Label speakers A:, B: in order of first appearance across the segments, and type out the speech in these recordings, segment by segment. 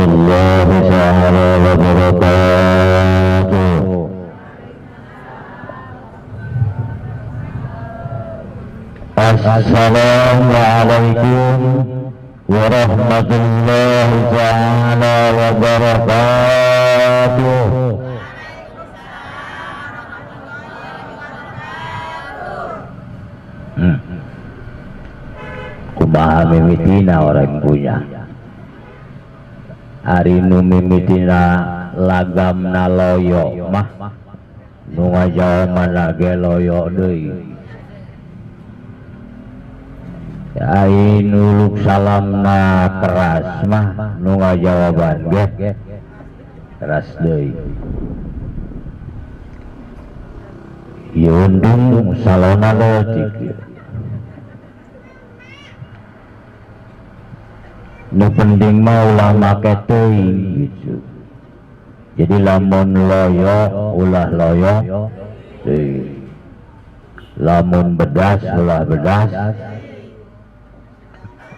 A: warahmatullahi ta'ala wabarakatuh. Assalamualaikum warahmatullahi ta'ala wabarakatuh. Kumaha mimitina orang punya ari nu mimitina lagamna loyo mah nu ngajawabanna ge loyo deui. Ai nuluk salamna keras mah nu ngajawaban ge keras deui. Ieu untung salona leutik. Nu penting mah ulah make teuing gitu. Jadi lamun loyo ulah loyo teuing. Lamun bedas ulah bedas.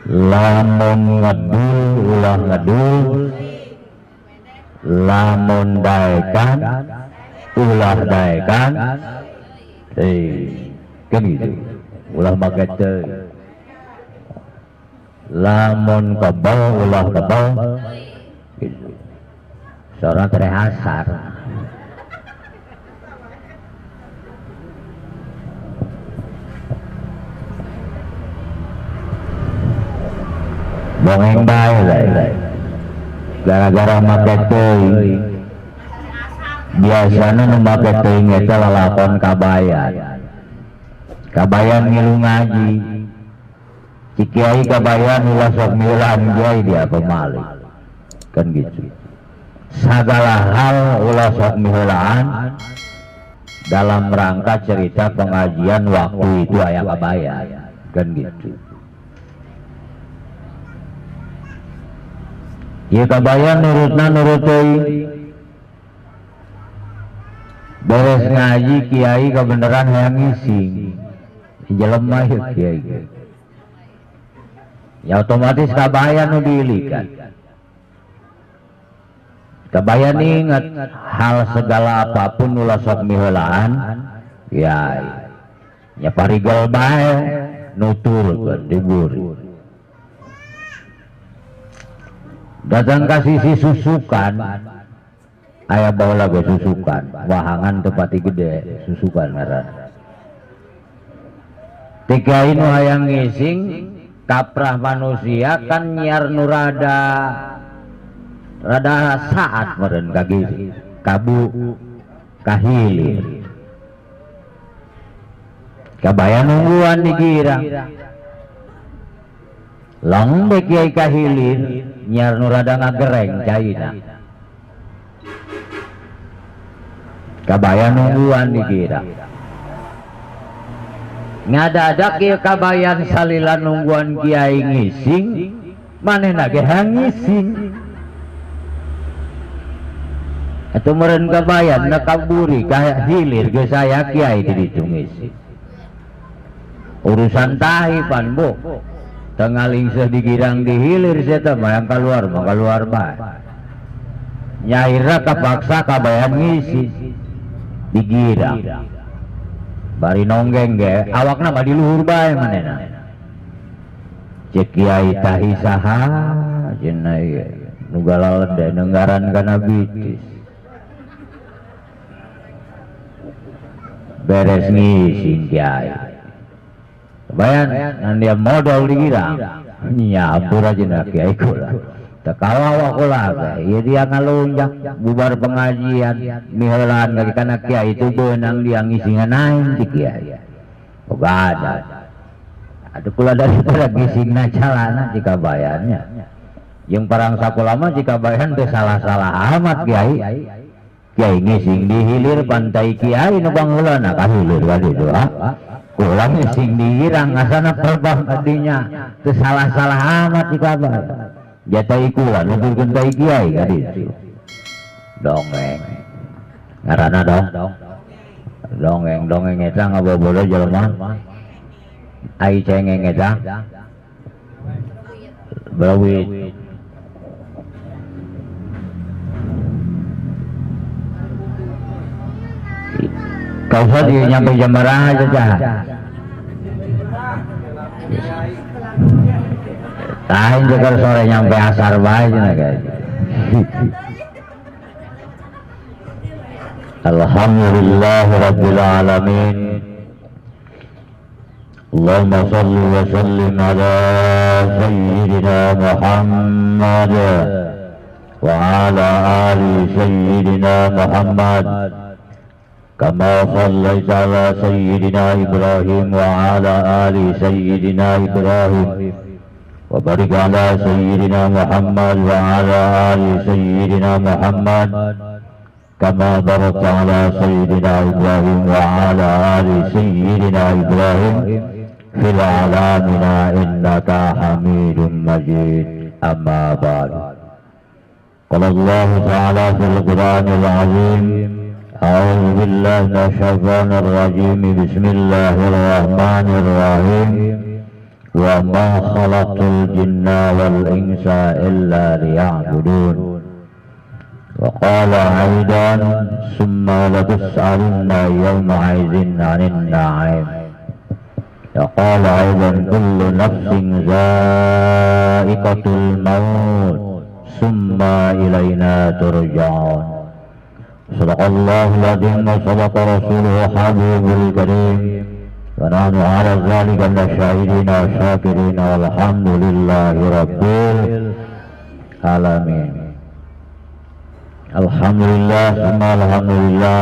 A: Lamun ngedul ulah ngedul. Lamun daekan ulah daekan teuing. Kan gitu. Ulah make teuing. Lamun kebal ulah kebal gitu. Seorang terhasar. Dongeng bae lah. Gara-gara make teuing. Biasana nu make teuing eta lalakon kabayan. Kabayan ngilu ngaji. Si kiai kabayan ulah sok milan kiai dia pemalik kan gitu. Segala hal ulah sok milaan dalam rangka cerita pengajian waktu itu aya kabayan kan gitu. Ieu kabayan nurutna nurut teuing. Beres ngaji kiai kebenaran hayang ngising. Jelema ieu kiai. Ya otomatis kabayan nu diilikan. Kabayan ingat hal segala apapun ulah sok miheulaan kiai. Nya parigel bae nuturkeun diburi. Datang ka sisi susukan, aya baheula ge susukan, wahangan teu pati gede, susukan ngaranna. Ti kiai nu hayang ngising kaprah manusia kan nyiar nu rada rada saat meureun ka giri kabu kahilir. Kabayan nungguan dikira long be kiai kahilir nyiar nu rada ngagereng caina. Kabayan nungguan dikira ngadadak ieu kabayan salila nungguan kiai ngising manehna ge hayang ngising. Atuh meureun kabayan na kaburi ka hilir geus aya kiai di ditu ngising. Urusan tahi pan bu teu ngalingseuh digirang di hilir sia teh mah yang kaluar mah kaluar bae. Nyairna kapaksa kabayan ngising digirang. Bari nonggeng ge awakna mah di luhur bae manehna. Cek kiai tahi saha cenah ieu nu galalede nenggaran kana bitis. Beres ngising kiai. Bayan nan dia modal digirang. Nyampur aja na kiai kula. Teu kawawa kula ge ieu dia ngalunjak bubar pengajian miheulaan ka kana kiai itu beunang dia ngisingan aing ti kiai. Boga ada. Aduh kula daripada ngisingna calana jika bayannya. Jeung parang sakola mah jika bayan teu salah-salah amat kiai. Kiai ngising di hilir pantai kiai nu pangheulana ka hilir ka ditu ha. Kula ngising di girang ngasana perbang kadinya teu salah-salah amat jika bayan. Jatai kula nuturkeun tai kiai ka ditu. Dongeng. Ngaranna dong. Dongeng, dongeng eta ngabobodo jelema. Ai cengeng eta. Belawit. Kau usah di nyampe jam berapa aja cah. Tahin juga sore nyampe asar bae cenah guys. Alhamdulillah rabbil alamin. Allahumma salli wa sallim ala sayyidina Muhammad wa ala ali sayyidina Muhammad kama sallaita ala sayyidina Ibrahim wa ala ali sayyidina Ibrahim wa barik ala sayyidina Muhammad wa ala ali sayyidina Muhammad kama barakta ala sayyidina Ibrahim wa ala ali sayyidina Ibrahim fil alamina innaka hamidum majid. Amma ba'd. Qala Allah ta'ala fil Qur'anil azim, a'udzu billahi minasy syaithanir rajim, bismillahirrahmanirrahim. Wa ma khalaqtul jinna wal insa illa liya'budun. Wa qala aidan, summa latus'alunna yawma 'idzin 'anil na'im. Wa qala aidan, kullu nafsin za'iqatul maut summa ilaina turja'un. Sadaqallahu al-azim wa sadaqa rasuluhu habibul karim. Wa nahnu 'ala dzalika minasyahidin wa syakirin walhamdulillahi rabbil alamin. Alhamdulillah, semua alhamdulillah.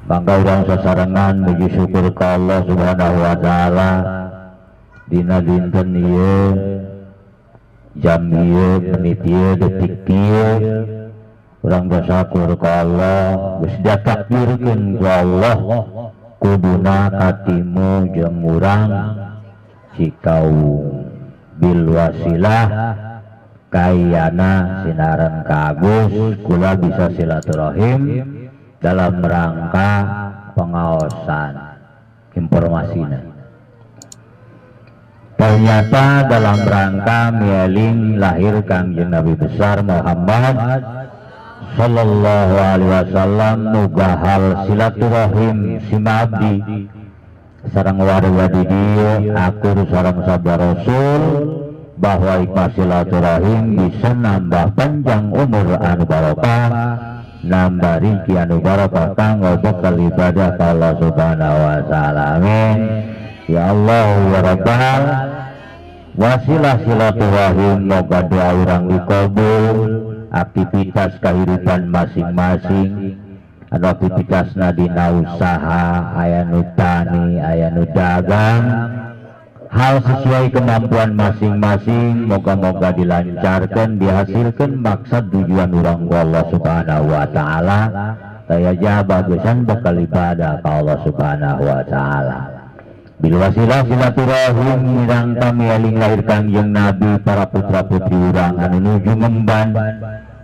A: Bangga urang sasarengan muji syukur ka Allah Subhanahu wa taala. Dina dinten ieu, jam ieu, menit ieu, detik ieu, urang bersyukur ka Allah, geus ditakdirkeun ku Allah kuduna katimu jeung urang Cikaung bil wasilah kayana sinaran kagus kula bisa silaturahim dalam rangka pengaosan informasinya. Ternyata dalam rangka mieling lahir Kangjeng Nabi besar Muhammad sallallahu alaihi wasallam, muga hal silaturahim simabdi sareng warga di dieu akur sareng sabda Rasul bahwa ikhlas silaturahim bisa nambah panjang umur anu barokah, nambah rizki anu barokah kanggo bekal ibadah ka Allah Subhanahu wa taala. Amin ya Allah ya Rabbal. Wasilah silaturahim moga doa urang dikabul, aktivitas kehidupan masing-masing anu aktivitasna dina usaha, aya nu tani, aya nu dagang, hal sesuai kemampuan masing-masing, moga-moga dilancarkan, dihasilkan maksud tujuan urang ku Allah Subhanahu wa taala. Daya bagusan bekal ibadah ka Allah Subhanahu wa taala. Bil wasilah silaturahim mirang kami eling lahir Kangjeng Nabi para putra-putri urang anu nuju ngemban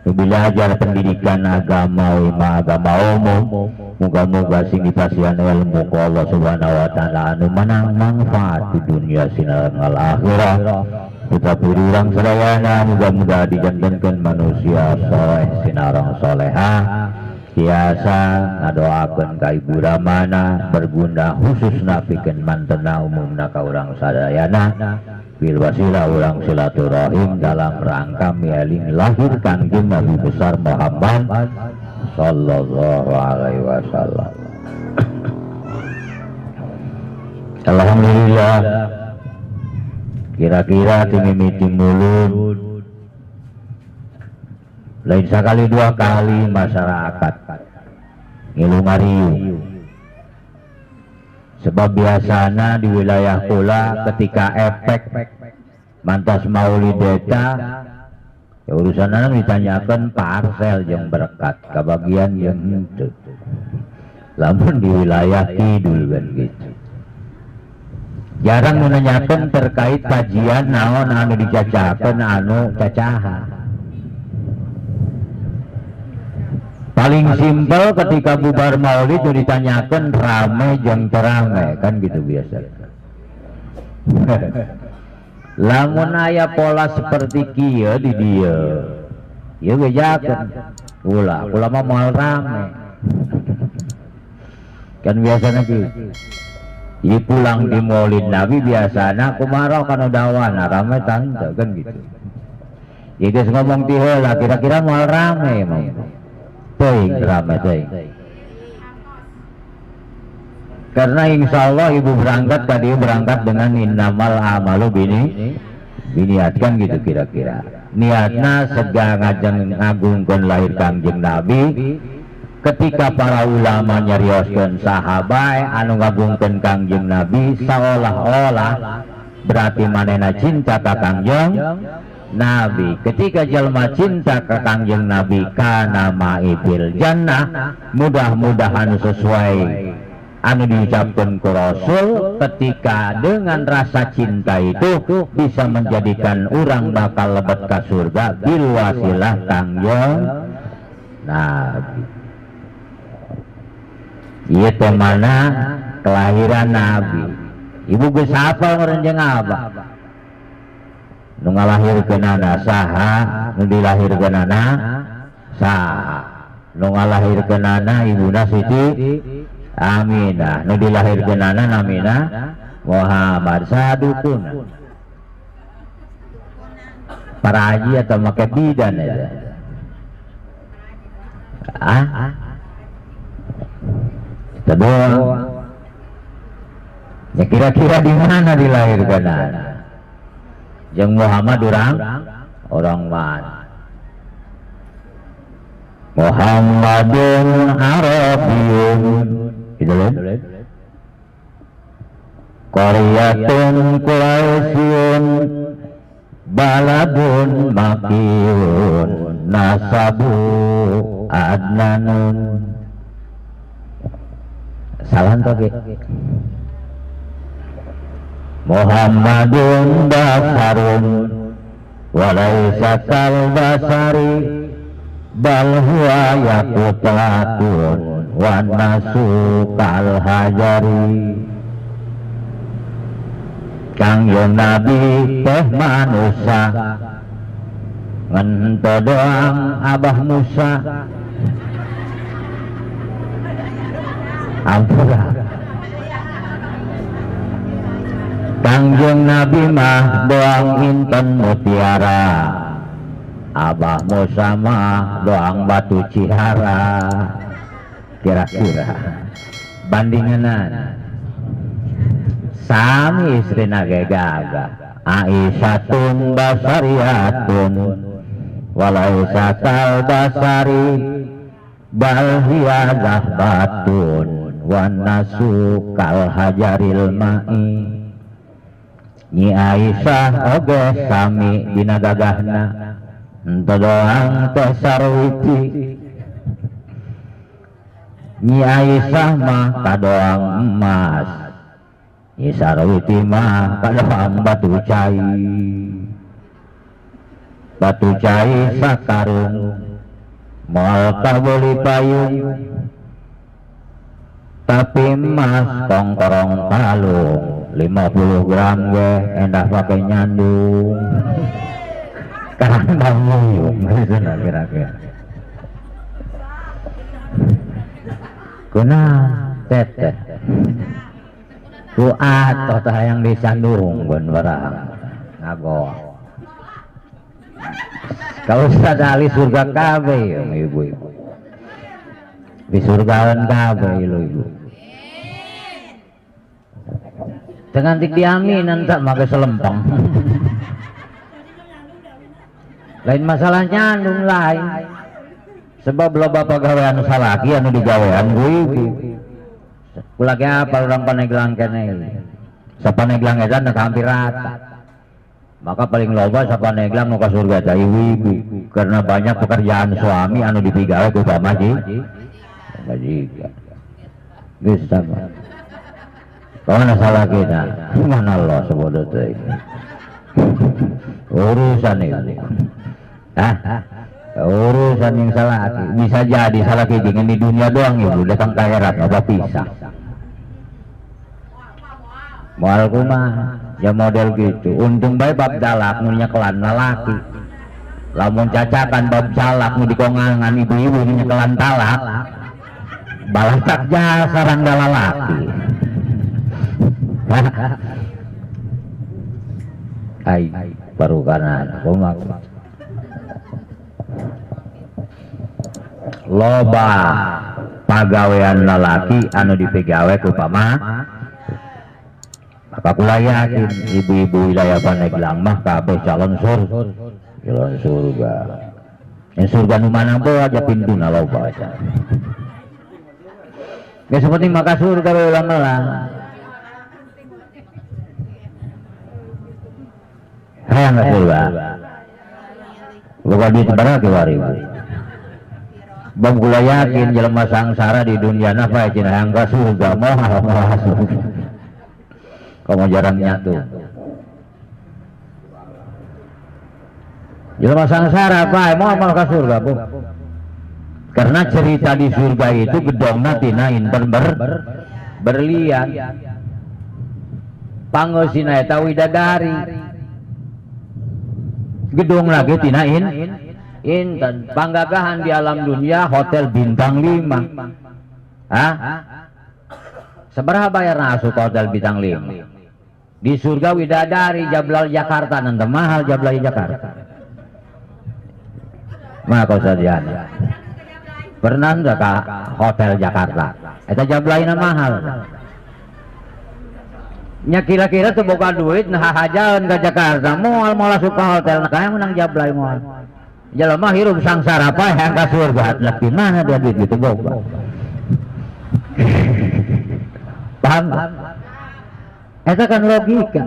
A: belajar pendidikan agama ima agama umum, moga-moga sing dipasihan ilmu ku Allah Subhanahu wa taala anu menang manfaat di dunia sinareng akhirat. Putra putri urang sadayana moga-moga dijantenkeun manusia soleh sinareng soleha, biasa ngadoakeun ka ibu ramana berguna khususna pikeun mantena umumna ka urang sadayana. Bil wasilah urang silaturahim dalam rangka mieling lahir Kangjeng Nabi besar Muhammad sallallahu alaihi wasallam. Alhamdulillah, kira-kira timimiti mulut lain sekali dua kali masyarakat ngilu ngariung. Sebab biasanya di wilayah kula ketika efek mantas maulid eta ya urusan anak ditanyakan parcel yang berkat kebagian yang henteu. Lamun di wilayah kidul kan gitu. Jarang menanyakan terkait kajian naon anu dicacakeun anu cacahan. Paling simpel ketika bubar maulid ditanyakan rame jeung terame kan gitu biasa. Lamun aya pola seperti kieu di dieu, ieu bejakeun. Ulah, kula mah moal rame. Kan biasanya gitu. Jadi pulang di Maulid Nabi biasanya kumaha kana dawana rame tante kan gitu. Jadi ngomong ti heula kira-kira moal rame mau. Teuing rame teuing. Karena insya Allah ibu berangkat tadi berangkat dengan innamal amalu bini biniat kan gitu kira-kira. Niatna sega ngajeng ngagungkeun lahir Kangjeng Nabi. Ketika para ulama nyarioskeun sahabat anu ngagungkeun Kangjeng Nabi seolah-olah berarti manehna cinta ka Kangjeng Nabi. Ketika jelma cinta ka Kangjeng Nabi kana ma'i fil jannah, mudah-mudahan sesuai anu diucapkan ke Rasul, ketika dengan rasa cinta itu bisa menjadikan orang bakal lebet ke surga bil wasilah Kangjeng Nabi. Ieu teh mana kelahiran Nabi. Ibu geus hafal ngeureun jeung abah. Nu ngalahirkeunana saha, nu dilahirkeunana saha. Nu ngalahirkeunana ibuna Siti Aminah, nu dilahirkeunana namina Muhammad. Saha dukun? Para haji atau make bidan eta? Ah? Kita doang. Ya kira-kira di mana dilahirkan? Yang Muhammad orang mana? Muhammadun Arabiyun. Gitu loh. Qaryatun Quraisyun baladun makiyun nasabu adnanun. Salah toge. Muhammadun basarun walaisa kal basari bal huwa yaqutatun wan nasu kal hajari. Kangjeng Nabi teh manusa ngan doang Abah Musa. Ampura. Kangjeng Nabi mah doang inten mutiara, Abah Musa mah doang batu cihara. Kira-kira bandinganan sami istrina ge gagah. Aisyatun basariyatun walaisa kal basari bal hiya zahbatun wan nasu kal hajaril ma'i. Nyi Aisyah oge sami dina gagahna henteu doang teh sarwiti. Nyi Aisyah mah kadoang emas, Nyi Sarwiti mah kadoang batu cai. Batu cai sakarung moal kabeuli payung, tapi emas kongkorong kalung 50 gram ge endah pake nyandung. Karena muyung kira-kira. Kuna teteh ku atoh tah yang disandung gon barang ngagoa. Kau Ustaz ahli surga kabeh ibu-ibu. Di surgaan kabeh lu ibu. Dengan tik diaminan tak make selempang. Lain masalah nyandung lain. Sebab loba pagawean salaki anu digawean ku ibu. Kula ge apal urang Paneglang keneh. Sapaneglang eta hampir rata. Maka paling loba sapaneglang nu ka surga teh ibu-ibu karena banyak pekerjaan suami anu dipigawe ku pamajikan. Geus sama. Mana salah kita? Mana Allah sebodoh teh. Urusan itu. Hah? Urusan yang salah bisa jadi salah kijingan di dunia doang ibu, datang ke akhirat apa pisah. Moal kumaha? Ya model gitu. Untung bae bab dalak nu nyekelan lalaki. Lamun cacakan bab calak nu dikongangan ibu-ibu nu nyekelan talak. Balatak jasa rangga lalaki. Ai baru kanan kumaha. Loba pagawean lalaki anu dipegawe ku pama. Maka kula yakin ibu-ibu wilayah Pandeglang mah kabeh calon surga. Calon surga. Yang surga nu mana bae aja pintuna loba aja. Geus penting maka surga we ulah melang. Hayang ka surga. Boga duit sabaraha kiwari. Bang kula yakin jelema sangsara di dunia na bae cenah hayang ka surga moal moal surga. Kamu jarang nyatu. Jelema sangsara bae moal moal ka surga, Bu. Karena cerita di surga itu gedongna tina inten berlian. Pangeusina eta widadari. Gedung lagi tina inten. Panggagahan di alam dunia hotel bintang 5. Hah? Sabaraha bayarna asup hotel bintang 5? Di surga widadari Jablal Jakarta nanti mahal Jablal Jakarta. Mah sajian. Pernah enggak ke hotel Jakarta? Eta jablaina mahal. Nya kira-kira tuh boga duit nah hajaeun ka Jakarta, moal moal asup ka hotel, nah kaya menang jablay moal. Jelema hirup sangsara paeh hayang ka surga, lah di mana dia duit gitu boga. Paham? Eta kan logika.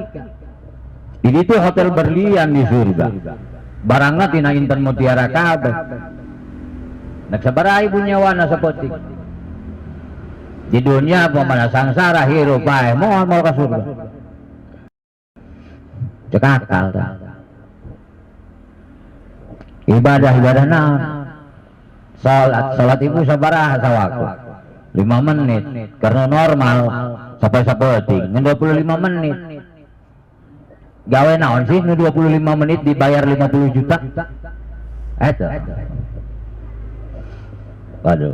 A: Jadi itu hotel berlian di surga. Barangna tina inten mutiara kabeh. Nek sabaraha ibu nyawana sapotik. Di dunia apa mana sangsara hirup bae moal moal ka surga. Cek akal tah. Ibadah-ibadah naon? Salat, salat ibu sabaraha sawaktu? 5 menit karena normal sampai sapoting 25 menit. Gawe naon sih nu 25 menit dibayar 50 juta? Eta. Waduh.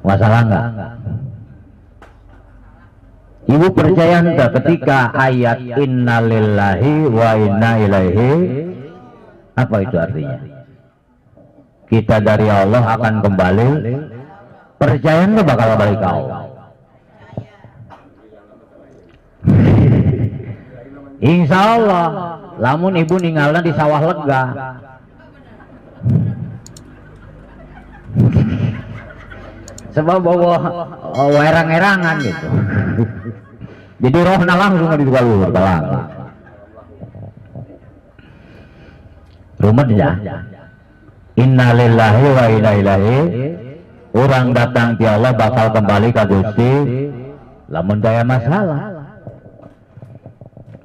A: Masalah enggak? Ibu percaya enggak ketika ayat innalillahi wa inna ilaihi, apa itu artinya? Kita dari Allah akan kembali. Percaya enggak bakal balik ke Allah? Insya Allah, lamun ibu ninggalna di sawah lega. Sebab bawa erang-erangan gitu. Jadi rohna langsung di luhur ke langit. Rumet ya. Innalillahi wa inna ilaihi. Orang datang ti Allah bakal kembali ka Gusti. Lamun daya masalah.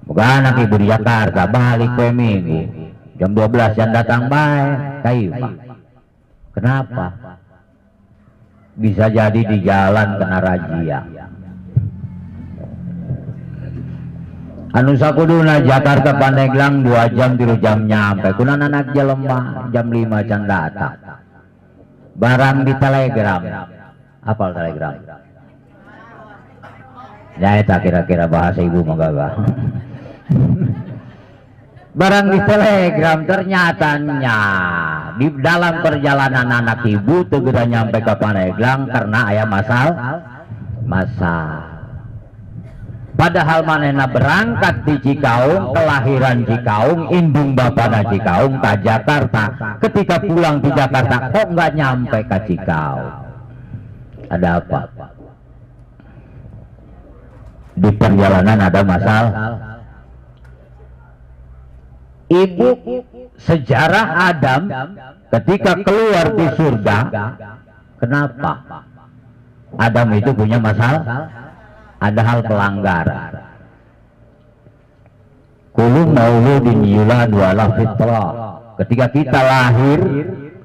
A: Bukan anak ibu di Jakarta balik ke minggu jam 12 yang datang bae ka imah. Kenapa? Bisa jadi di jalan kena razia. Anu sakuduna Jakarta Pandeglang 2 jam 3 jam nyampe. Kunan anak jelema jam 5 can datang. Barang di Telegram. Apal Telegram? Ya eta kira-kira bahasa ibu mah gagah. Barang di Telegram ternyata nya di dalam perjalanan anak ibu segera nyampe ke Pandeglang karena aya masalah. Padahal manehna berangkat di Cikaung, kelahiran Cikaung, indung bapana Cikaung ke Jakarta. Ketika pulang di Jakarta kok nggak nyampe ke Cikaung? Ada apa? Di perjalanan ada masalah. Ibu sejarah Adam ketika keluar di surga, kenapa? Adam itu punya masalah, ada hal pelanggaran. Kullu mauludin yuladu ala fitrah. Ketika kita lahir,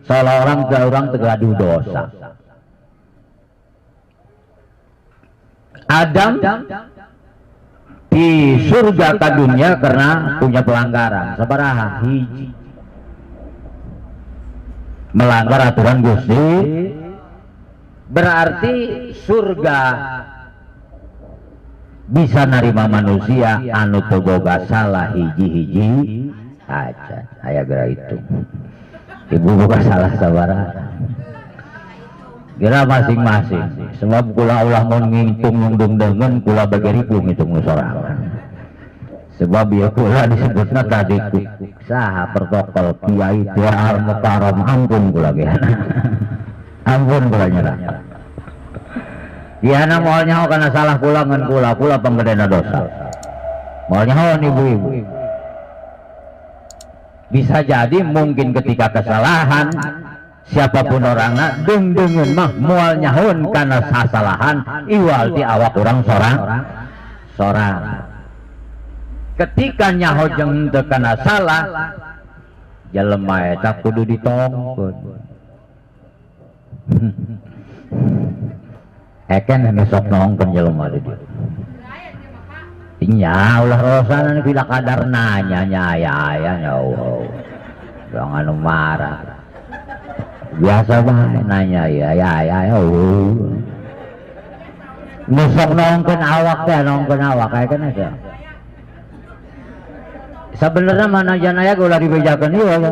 A: seolah orang tergaduh dosa. Adam di surga ke dunia karena punya pelanggaran. Sabaraha hiji melanggar aturan Gusti. Berarti surga bisa narima manusia anu teu boga salah hiji-hiji aja. Aya geura itu. Ibu boga salah sabaraha. Geura masing-masing. Sebab kula ulah mun ngitung nungdung-dengeun kula bage ribu ngitung nu sorangan. Sebab ya kula disebutna tadi saha protokol kiai teh al mukarram ampun kula ge. Ampun kula nyerah. Kiana moal nyaho kana salah kula ngan kula, kula panggedena dosa. Moal nyaho ibu-ibu. Bisa jadi mungkin ketika kesalahan siapapun orangna deung-deungeun mah moal nyahoeun kana sasalahan iwal ti awak urang sorang sorang. Ketika nyaho jeung teu kana salah jelema eta kudu ditongkeun. Eken nu sok nongkeun jelema di dieu. Nya ulah rosanan bila kadar nanya nya aya aya nya Allah. Jangan anu marah. Biasa bae nanya ya ya ya ya. Nu sok nongkeun awak teh nongkeun awak aya kan eta. Sebenarnya mana janaya ulah dibejakeun ieu ya.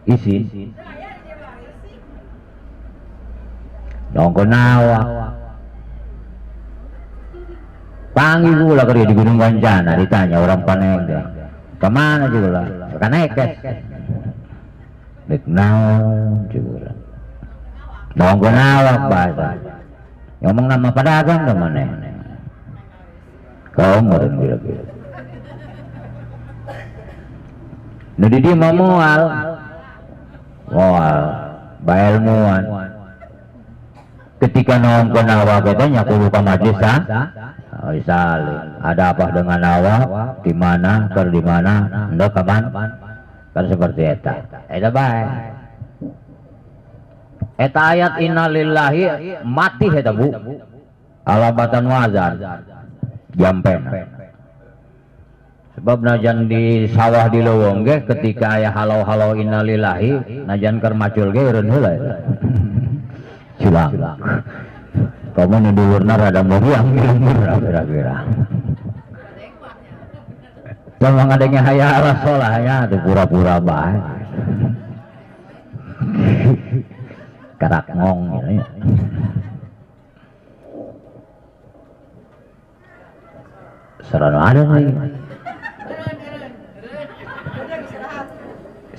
A: Isi. Nongkeun awak. Panggil gula kerja di Gunung Kancana ditanya orang Paneglang. Kemana juga lah? Ke Kanekes. Dek naon juga. Nongkeun awak bahasa. Ngomong nama pedagang ke mana? Kau meureun kira-kira. Nu di dieu mah moal. Moal baelmuan. Ketika nongkeun awak eta nya kudu ka majelis ah. Saling. Ada apa dengan awak? Di mana? Ker di mana? Endok kapan? Kan seperti eta. Eta bae. Eta ayat innalillahi mati eta Bu. Alabatan wazan. Jampena. Sebab najan di sawah di leuweung ge ketika aya halau-halau innalillahi najan keur macul ge eureun heula eta. Culang. Kamu nu dulurna rada muriang kira-kira. Sama ngadengnya haya ala sholah ya, tuh pura-pura bae. Karak ngong gitu ya. Serana ada nih.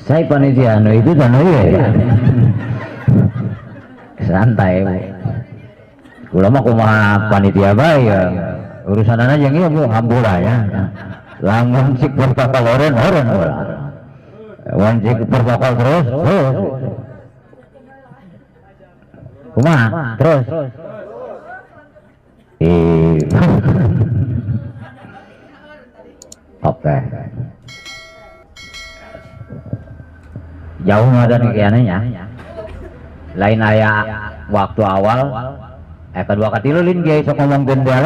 A: Saya panitia anu itu dan iya. Santai. Kula mah kumaha panitia bae ya. Urusanana jeung ieu Bu hampura ya. Lamun cik protokol oren oren ulah. Wan cik protokol terus terus. Kumaha terus. Oke. Jauh ada nih kayaknya. Lain aya waktu awal kedua katilu lin kiai sok ngomongkeun teh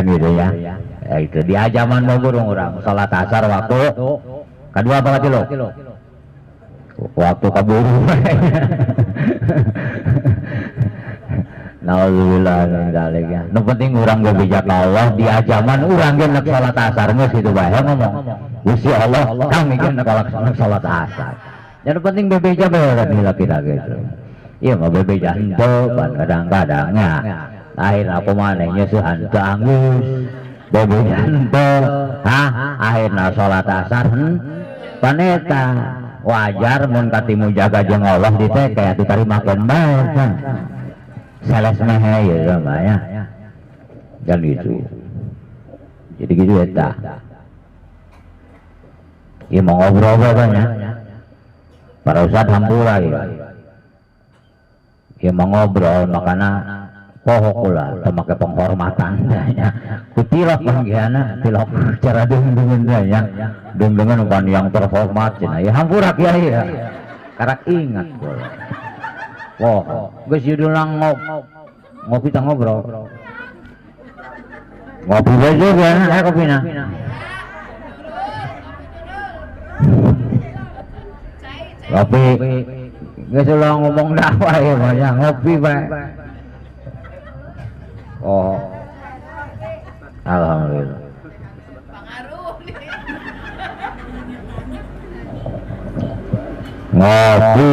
A: gitu ya. Itu di ajaman mau burung urang salat asar waktu kedua apa katilu? Waktu kaburu. Nauzubillah min dzalik ya. Nu penting urang ge bijak Allah di ajaman urang ge nek salat asar geus kitu bae ngomong. Gusti Allah kami ge nek salat asar. Yang penting bebeja bae lah kita gitu. Iya mah bebeja henteu pan kadang-kadangnya. Akhir aku maneh nyeusuhan teu anggus. Bebeja henteu. Hah, akhirna salat asar paneta. Wajar mun katimu jaga jeung Allah di teh kayak ditarimakeun bae. Sales mah ya mah ya. Dan gitu. Jadi gitu eta. Ieu mau ngobrol banyak. Para ustad hampura ya. Ya mau ngobrol makana poho kula teu make penghormatan nya. Ku tilok panggiana tilok cara deung-deungeun teh nya. Deung-deungeun bukan yang terhormat cenah. Ya hampura kiai ya. Karak ingat kula. Poho geus judulna ngopi tah ngobrol. Ngopi bae juga aya kopina. Kopi Geus ulah ngomong dakwah ya banyak ngopi bae. Oh. Alhamdulillah. Ngopi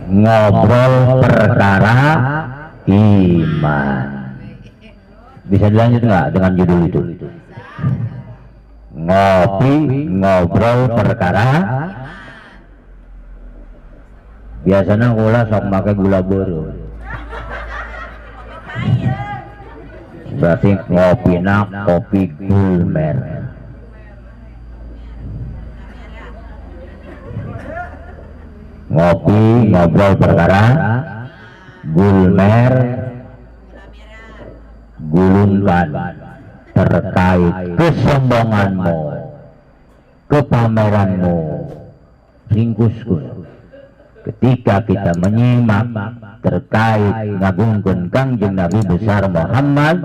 A: ngobrol perkara iman. Bisa dilanjut nggak dengan judul itu? Ngopi ngobrol perkara. Biasanya gula sok make gula beureum. Berarti ngopina kopi gulmer. Ngopi ngobrol perkara gulmer gulungan terkait kesombonganmu, kepameranmu, ringkusku. Ketika kita menyimak terkait ngagungkeun Kangjeng Nabi besar Muhammad,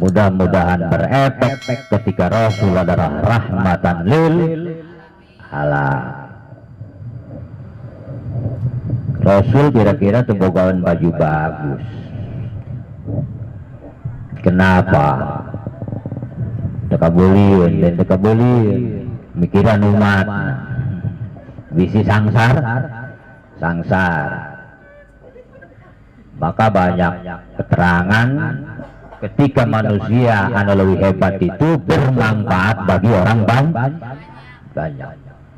A: mudah-mudahan berefek ketika Rasul adalah rahmatan lil alamin. Rasul kira-kira tebogaan baju bagus. Kenapa? Tekabulieun dan tekabulieun mikiran umat. Bisi sangsar, sangsar. Maka banyak keterangan ketika manusia anu lebih hebat itu bermanfaat bagi orang banyak.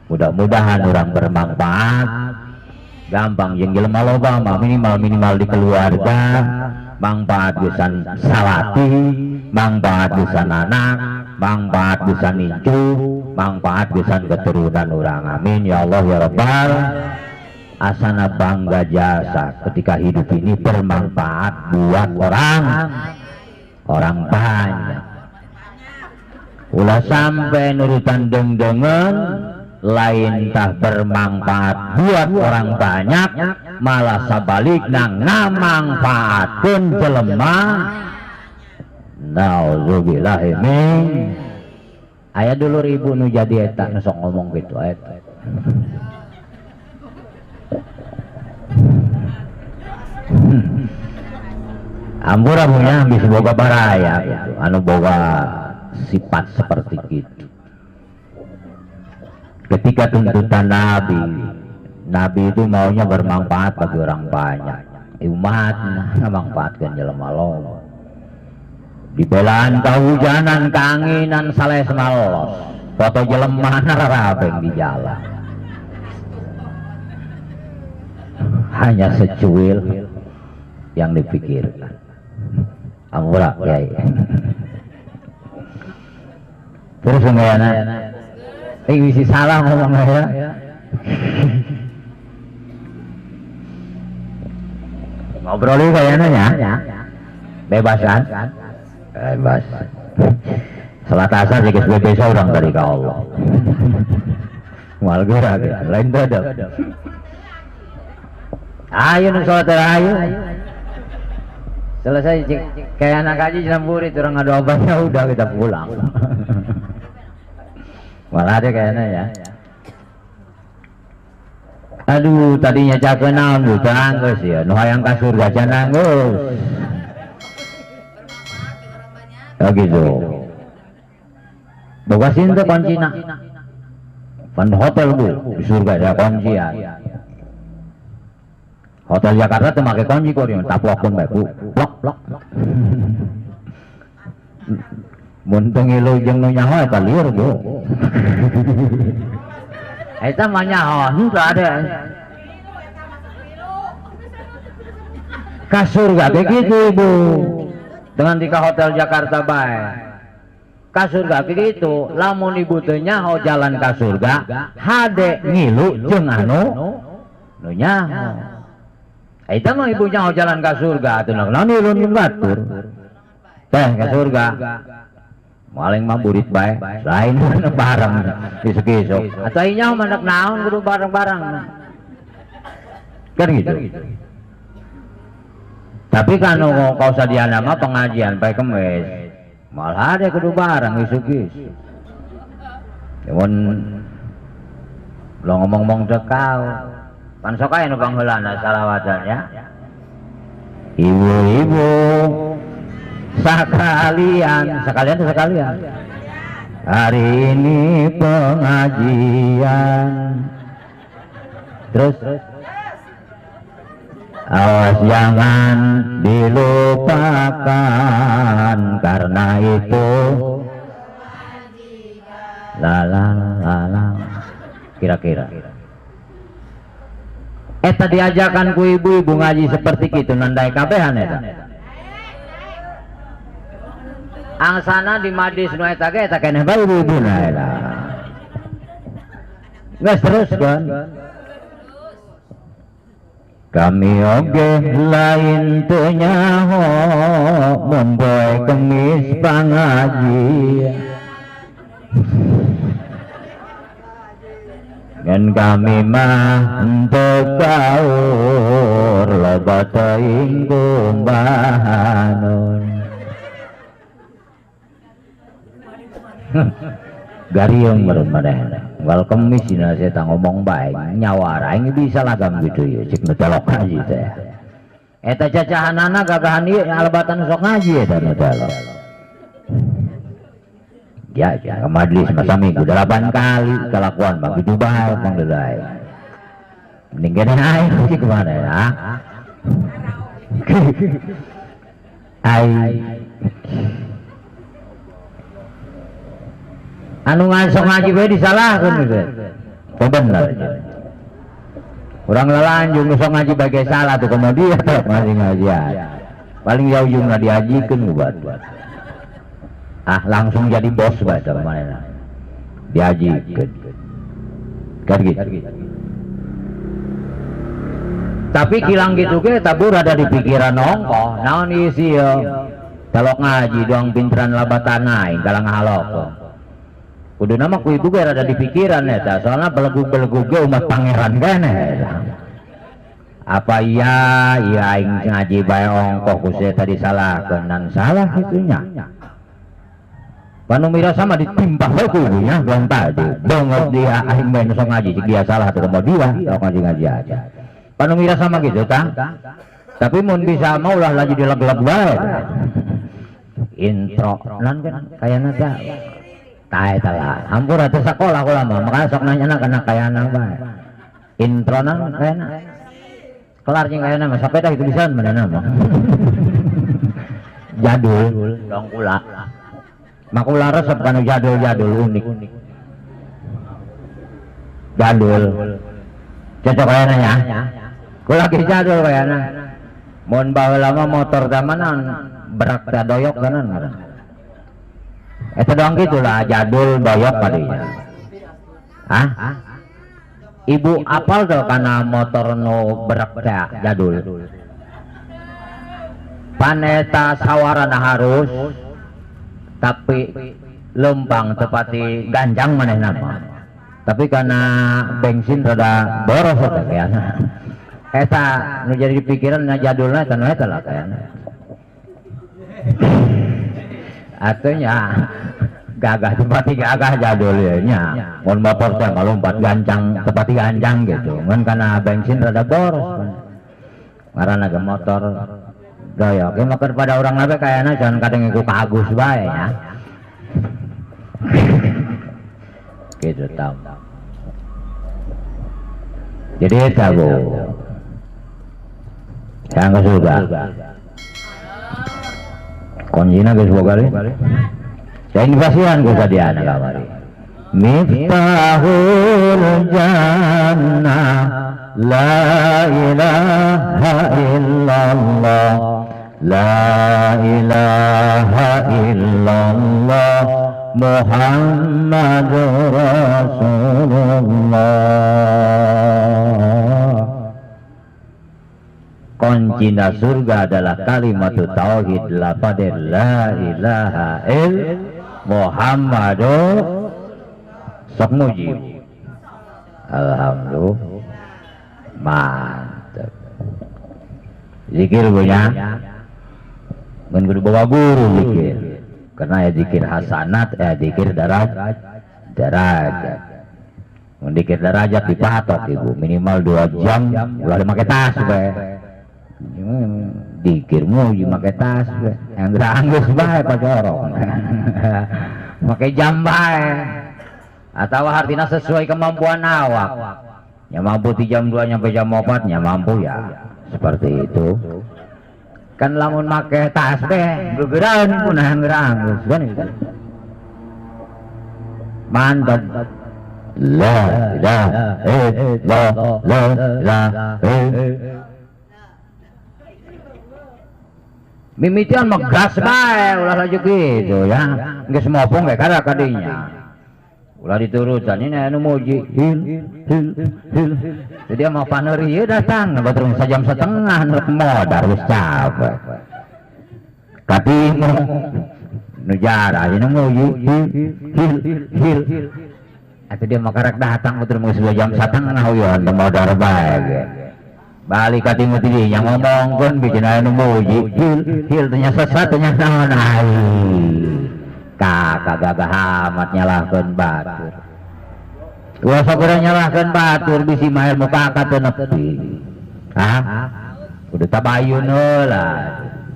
A: Mudah-mudahan orang bermanfaat. Gampang jeung jelema loba mah minimal di keluarga, manfaat pisan salati, manfaat pisan anak, manfaat pisan incu, manfaat pisan keturunan urang. Amin ya Allah ya Rabbal. Asana bangga jasa ketika hidup ini bermanfaat buat orang banyak. Ulah sampai nurutan deng-dengen lain tah bermanfaat buat orang banyak, malah sabalikna ngamanfaatkeun jelema. Nauzubillahi min. Aya dulur ibu nu jadi eta nu sok ngomong kitu eta. Ampura punya bisa boga baraya gitu, anu boga sifat seperti itu. Ketika tuntutan Nabi, Nabi itu maunya bermanfaat bagi orang banyak. Umat manfaatkan jelema loba. Dibelaan kehujanan, keanginan, saleh semalos. Foto jelema rarabeng di jalan. Hanya secuil yang dipikirkan. Ampura, kiai. Terus enggak isi salah ngomongnya ya. Ngobrolin kayaknya ya. Bebas kan? Bebas. Salat asar jika bebas orang dari ke Allah. Mal gerak lain dadap. Ayo nu salat ayo. Selesai kayak anak haji jamburi orang ngadu obatnya udah kita pulang. Malah ada kayaknya ya. Aduh, tadinya cakep naon bu, tanggus ya. Nu hayang ka surga can nanggus. Oh gitu. Boga sinte kuncina. Pan hotel bu, di surga ada kuncian. Hotel Jakarta tuh make kunci kok, taplokkeun bae bu. Plok plok. Mun teu ngilu jeung nu nyaho eta lieur bu. Eta mah nyaho henteu ada. Ka surga begitu ibu. Dengan di hotel Jakarta bae. Ka surga begitu, lamun ibu teu nyaho jalan ka surga, hade ngilu jeung anu nu nyaho. Eta mah ibu nyaho jalan ka surga atuh naon ngilu batur. Teh ka surga. Maling mah burit bae, lain bareng isuk-isuk. Atau inya mah nek naon kudu bareng-bareng. Kan gitu. Tapi kan kau sadiana mah pengajian bae kemis. Malah ada kudu bareng isuk-isuk. Mun lo ngomong-ngomong teu kau. Pan sok aya nu pangheulana salawatan ya. Ibu-ibu sekalian, sekalian sekalian. Hari ini pengajian. Terus awas jangan dilupakan karena itu la la la la kira-kira. Eta diajakan ku ibu-ibu ngaji seperti itu nandai kabehan eta. Angsana di majlis nu eta ge eta keneh bae ibu-ibuna eta. Geus terus kan. Kami oge lain teu nyaho mun poe Kemis pangajian. Ngan kami mah henteu kaur loba teuing kumbahanun. Gariung meureun manehna. Wal kemis dina saya ngomong bae nyawa aing bisa lagam gitu ya cik nu telok ngaji teh. Eta cacahanana gagahan ieu alebatan sok ngaji eta nu telok. Ya, ya, ke majlis masa minggu 8 kali kelakuan mah gitu bae mang deulai. Mending kene aing sih kemana ya? Ai anu ngasok ngaji bae disalahkeun gitu. Bener. Urang lalanjung nu sok ngaji bae salah tuh kemudian ngaji ngajian. Paling jauh jungna diajikeun ku batur. Ah langsung jadi bos bae teh manehna. Diajikeun. Kan gitu. Tapi kilang gitu ge tabur ada di pikiran ongkoh. Naon isi yo? Telok ngaji doang pinteran labatan aing kalang halok. Kudu nama ku ibu ge rada di pikiran eta, soalna belegug-belegug ge umat pangeran keneh eta. Apa iya iya aing ngaji bae ongkoh ku saya tadi salahkeun nan salah itunya. Panu mira sama ditimpah bae ku ibunya doang tadi. Banget dia aing bae nu sok ngaji cik dia salah tuh komo dia sok ngaji-ngaji aja. Panu mira sama gitu tah. Tapi mun bisa mah ulah lagi dileg-leg bae. Intro nan kan kayana teh. Tah eta lah, hampura teu sakola kula mah, makanya sok nanya kana kayana bae. Intro nan kayana. Kelar jeung kayana mah sampai tah tulisan manehna mah. Jadul dong kula. Makula resep kanu jadul-jadul unik. Jadul. Cocok kayana nya. Kula ge jadul kayana. Mun baheula mah motor teh mah berak teh doyok kanan ngaran. Eta doang gitulah jadul doyok kadinya. Hah? Ibu apal tuh karena motor nu berak teh jadul. Paneta sawarana harus tapi lempang tepati ganjang manehna mah. Tapi karena bensin rada boros eta kayana. Eta nu jadi pikiran na jadulna eta nu eta lah kayana. Artinya gagah tepati gagah jadul ya nya. Mun motor teh malompat gancang tepati gancang gitu. Mun kana bensin rada boros. Ngaranna ge motor doyok. Ge mah pada urang labe kayana jangan kadang ku ka Agus bae nya. Gitu tam. Jadi eta Bu. Jangan ke surga. Kuncina geus boga deui. Saya ini kasihan ku sadiana kamari. Miftahul jannah la ilaha illallah la ilaha illallah Muhammadur Rasulullah. Kuncina surga adalah kalimat tauhid lafadz la ilaha ill Muhammadur sok mujib. Alhamdulillah. Mantap. Zikir punya. Mun kudu bawa guru zikir. Karena ya zikir hasanat, ya zikir darajat. Mun dikir derajat dipatok ibu minimal 2 jam ulah make tas bae. Dikir muji make tas bae. Yang anggeus bae pajorong. Make jam bae. Atau artinya sesuai kemampuan awak. Ya mampu di jam 2 nyampe jam 4 ya mampu ya. Seperti itu. Kan lamun make tas bae gegeran pun anggeus kan gitu. Mantap. La ilaha illallah la ilaha. Mimitian mah gas bae ulah laju gitu ya. Geus mopong ge kada kadinya. Ulah diturutan ini anu muji hil hil hil. Jadi mah paneuri ieu datang batur sajam setengah nu modar geus capek. Katimu nu jarah ini muji hil hil hil. Atau dia mau karek datang betul mau 2 jam setengah uyon modar bae ge. Balik ka timur ti yang ngomongkeun bikin aya nu muji hil hil teh nya sesat teh nya naon ai. Kakak gagah amat nyalahkeun batur. Ulah sok urang nyalahkeun batur bisi mah ilmu kakak teu nepi. Hah? Kudu tabayun heula.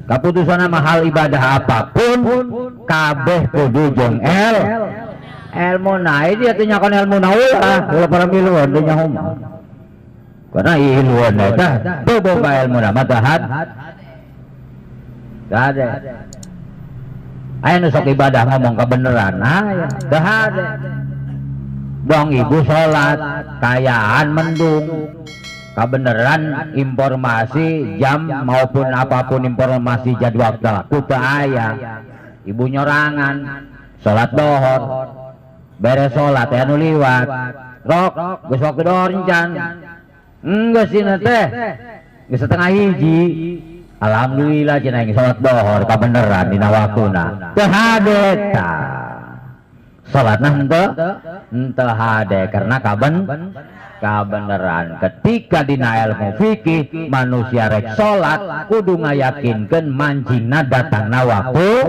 A: Kaputusan mah hal ibadah apapun kabeh kudu jeung ilmu nah dia teh nyakan ilmu na ulah ulah para miluan teh nyaho mah. Karena iluan eta teu boga ilmu na mah teu hade. Aya nu sok ibadah ngomong kebenaran aya teu hade. Dong ibu salat kayaan mendung kebenaran informasi jam maupun apapun informasi jadwal laku teu aya. Ibu nyorangan salat dohor beres salat aya nu liwat rok geus waktu dohor encan geus cenah teh geus setengah hiji. Alhamdulillah cenah geus salat dohor kabeneran dina waktuna teu hade tah salatna henteu hade karena kabeneran. Ketika dina ilmu fikih manusia rek salat kudu ngayakinkeun mancingna datangna waktu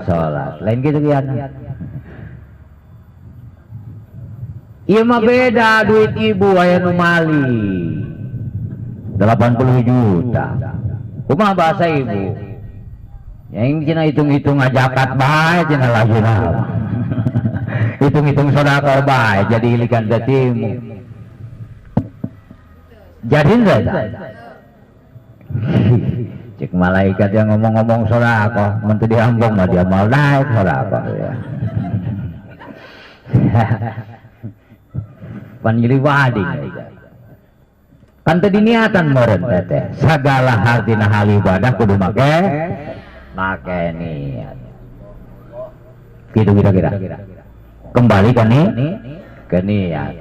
A: salat lain kitu kian. Ieu mah beda duit ibu aya nu mali 80 juta. Kumaha bahasa ibu? Yang cenah hitung-hitung ngajakat bae cenah lagi naon. Hitung-hitung sedekah bae jadi ilikan tetimu. Jadi enggak? Cek malaikat yang ngomong-ngomong sedekah, mun teu diambung mah dia mau naik sedekah ya. Panggil wading kan tadi niatan meureun teh segala hal dina hal ibadah kudu make niat gitu kira-kira kembali ke nih ke niat.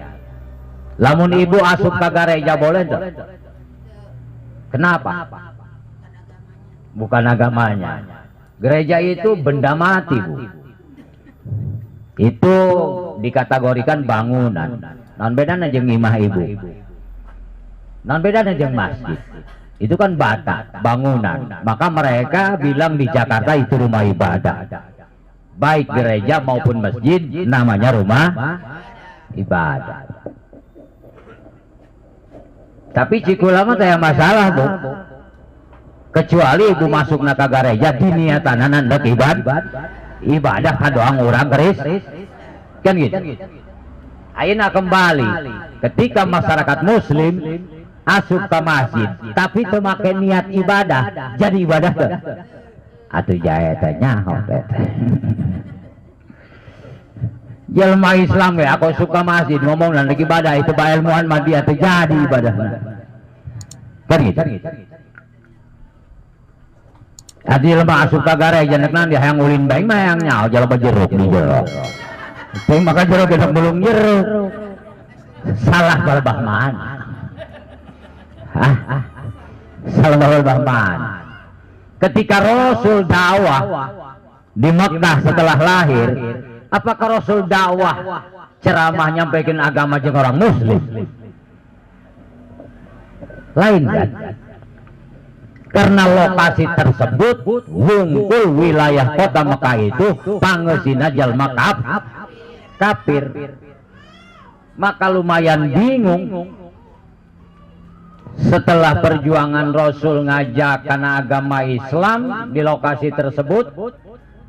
A: Lamun ibu asup ka gareja boleh tuh? Kenapa? Bukan agamanya. Gereja itu benda mati, Bu. Itu dikategorikan bangunan. Non bedana jeung imah ibu. Non bedana jeung masjid. Itu kan bata, bangunan. Maka mereka bilang di Jakarta itu rumah ibadah. Baik gereja maupun masjid namanya rumah ibadah. Tapi cikula mah teh masalah, Bu. Kecuali ibu masuk ka gereja diniatanan hendak ibadah kadoang urang keris. Kan gitu. Ayeuna kembali ketika masyarakat muslim asup ke masjid tapi teu make niat ibadah jadi ibadah teu? Atuh jae teh nyaho teh. Jelema Islam we aku suka masjid ngomong dan ibadah itu ba ilmuan mah dia teu jadi ibadahna. Kan gitu. Adi jelema asup ka gareja nek dia hayang ulin bae mah hayang nyaho jelema jeruk di jero. Teh maka jeruk gedok belum jeruk. Salah balbah mana? Hah? Salah balbah mana? Ketika Rasul dakwah di Mekah setelah lahir, apakah Rasul dakwah ceramah nyampaikan agama jeung orang muslim? Lain kan? Karena lokasi tersebut wungkul wilayah kota Mekah itu pangeusina jalma kafir. Maka lumayan bingung setelah perjuangan Rasul ngajak karena agama Islam di lokasi tersebut,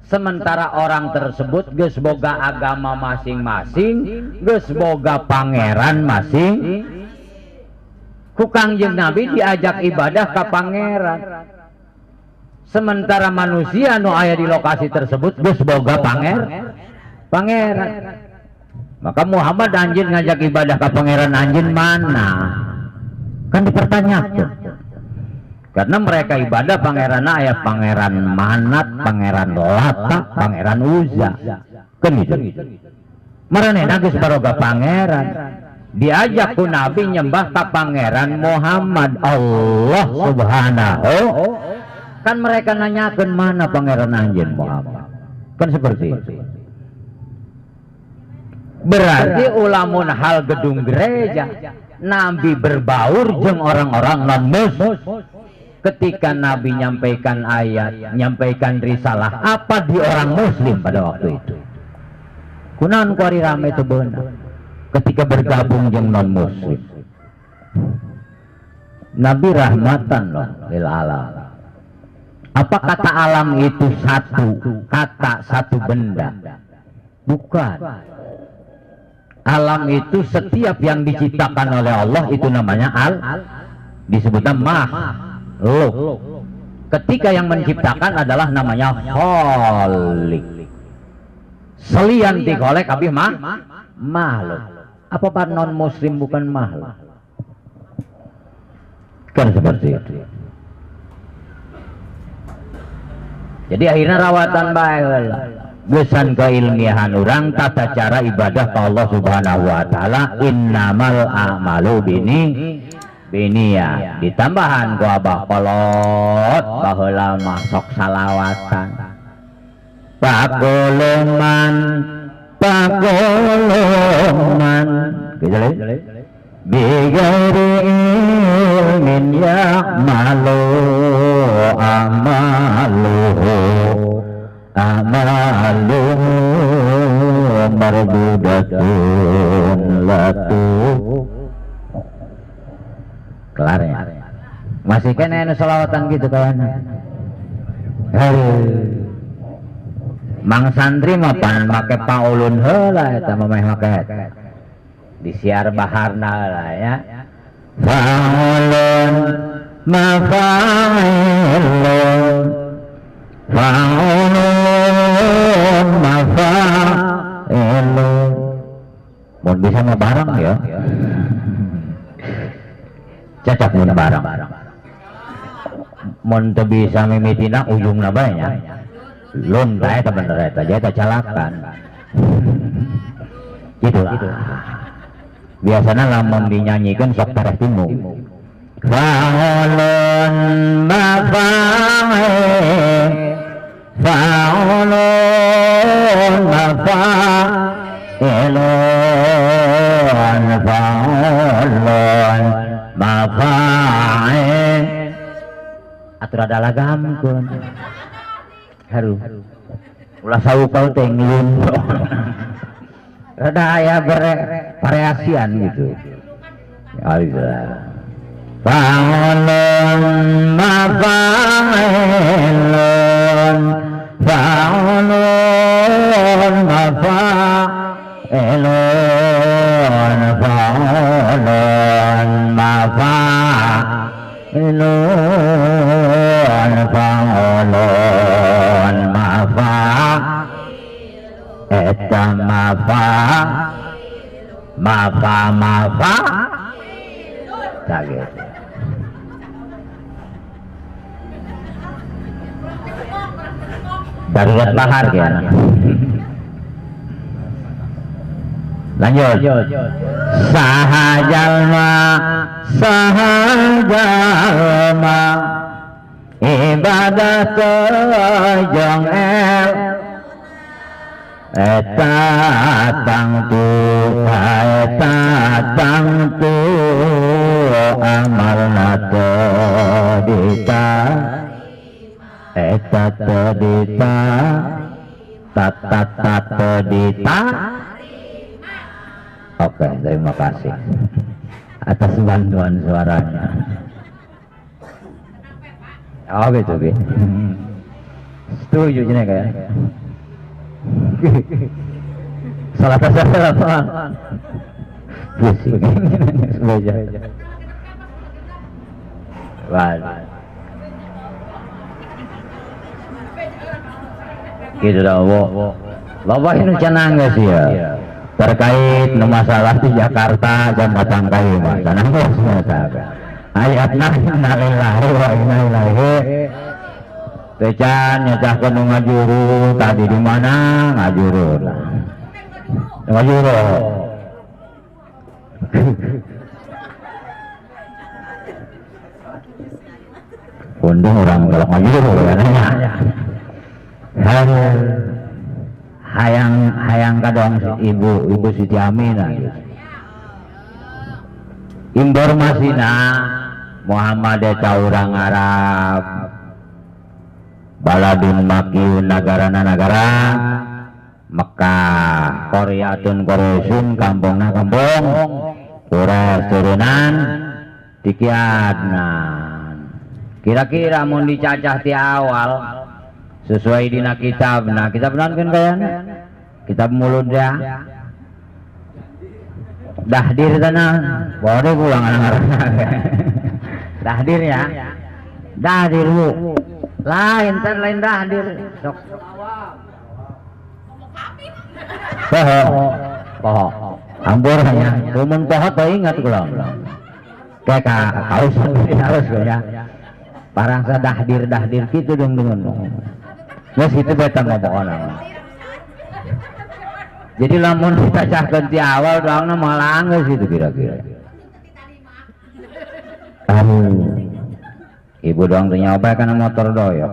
A: sementara orang tersebut geus boga agama masing-masing, geus boga pangeran masing. Ku Kangjeng Nabi diajak ibadah ke pangeran, sementara manusia nu aya di lokasi tersebut geus boga pangeran. Maka Muhammad, anjing, ngajak ibadah ke pangeran anjing mana? Kan dipertanyakan, karena mereka ibadah pangeran aya pangeran Manat, pangeran Lata, pangeran Uza, kan gitu. Maranehna geus baroga pangeran, diajak ku Nabi nyembah ke pangeran Muhammad, Allah Subhanahu. Kan mereka nanyakan, mana pangeran anjing, Muhammad? Kan seperti itu. Berarti ulamun hal gedung gereja, Nabi berbaur jeng orang-orang non mus. Ketika Nabi nyampaikan ayat, nyampaikan risalah, apa di orang muslim pada waktu itu? Kunaon kuari rame itu benar ketika bergabung jeng non muslim? Nabi rahmatan loh lil alam. Apa kata alam itu satu kata, satu benda? Bukan. Alam itu setiap yang diciptakan oleh Allah itu namanya al, disebutnya makhluk. Ketika yang menciptakan adalah namanya khalik. Selian ti kholek kabeh mah makhluk. Apa pak non muslim bukan makhluk? Kan seperti itu. Jadi akhirnya rawatan bae lah. Gesan keilmiahan orang tata cara ibadah ke Allah Subhanahu wa taala, innamal a'malu bini binia. Ditambahan ku abah kolot baheula mah sok salawatan, pakuluman pakuluman gitu bighairi ilmin ya'malu amaluhu amaluhu mardudatun latu. Kelar ya, masih kena anu selawatan gitu kawan. Aduh. Mang santri mah pan make paulun heula, eta mah meh make disiar baharna lah ya. Faulun mafailun, faulun mafailun. Mun bisa mah bareng ya, cocok mun bareng. Mun teu bisa mimitina ujungna bae nya lun tah, eta bener, eta eta calakan gitu lah. Biasanya lamun dinyanyikan sok tereh timbung. Faulun mafa'il, faulun mafa'ilun, faulun mafa'il. Atur ada lagamkeun haru ulah saukal teh ngelun, rada aya variasian gitu. Alhamdulillah. Faulun mafa'ilun, faulun mafa'ilun, faulun mafa'ilun, faulun mafa eta mafa mafa mafa tak gitu. Darurat bahar ya. Lanjut. Saha jalma, saha jalma ibadah teu el eta tangtu, eta tangtu amalna teu dita, eta teu dita ta ta ta teu dita. Oke, terima kasih atas bantuan suaranya. Oh gitu, gitu. Setuju jenis kayak. Salah salah apa? Pusing. Wah. Gitu dah, wo. Bapak ini cenang geus ya. Terkait masalah di Jakarta jambatan kayu mah cenang geus nya. Ayat innalillahi wa inna ilaihi. Tecan nyecahkeun nu ngajuru tadi di mana ngajuru. Ngajuru. Untung orang kalau ngajuru ya nanya. Hayang hayang kadang ibu Siti Aminah gitu. Informasina Muhammad eta urang Arab baladun makiun nagarana nagara Mekah Koryatun Quraisyun kampungna kampung Quraisy turunan Tikiadnan. Kira-kira mun dicacah ti awal sesuai dina kitab, nah kitab naon kan kayana? Kitab mulud ya. Dahdir tanah, boleh pulang anak-anak. Dahdir ya. Dahdir bu. Lain tan lain dahdir. Sok. Poho. Poho. Ampur hanya. Kumun poho teu ingat kula. Kayak kaus harus ya. Parang dahdir dahdir kitu dong dengan. Geus kitu beta ngomongna. Jadi lamun dicacahkeun ti awal doangna moal anggeus itu kira-kira. Aduh. Ibu doang teu nyoba kana motor doyok.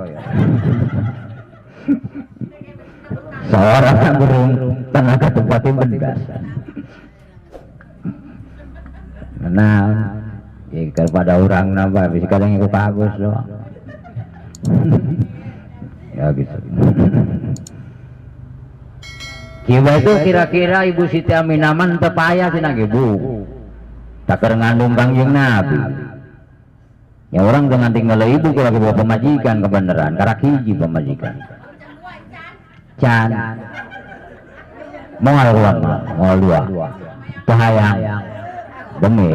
A: Seorang burung tenaga tempat bendas. Nah, ya kepada orang nambah bisa kadang ikut bagus doang. Ya gitu. Kiwa itu kira-kira Ibu Siti Aminah mah teu payah cenah ge Bu. Tak keur ngandung Kangjeng Nabi. Ya orang dengan tinggal ibu kalau lagi bawa pemajikan kebenaran, karak hiji pemajikan. Can. Moal uang, moal dua. Bahayang. Demi.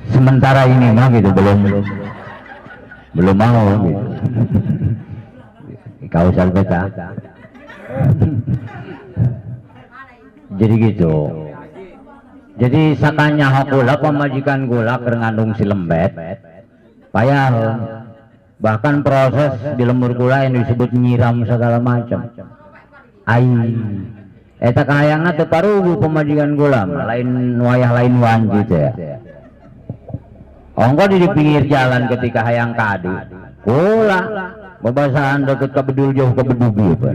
A: Sementara ini mah gitu belum mau gitu. Kausal beta. Jadi gitu. Jadi sakanya kula pemajikan kula keur ngandung si lembet. Payah. Bahkan proses di lembur kula yang disebut nyiram segala macam. Ai. Eta kahayangna teu parugu pemajikan kula, lain wayah lain wanci teh. Ongko di pinggir jalan ketika hayang kadu. Kula bebasahan deket ke bedul jauh ke bedul gitu.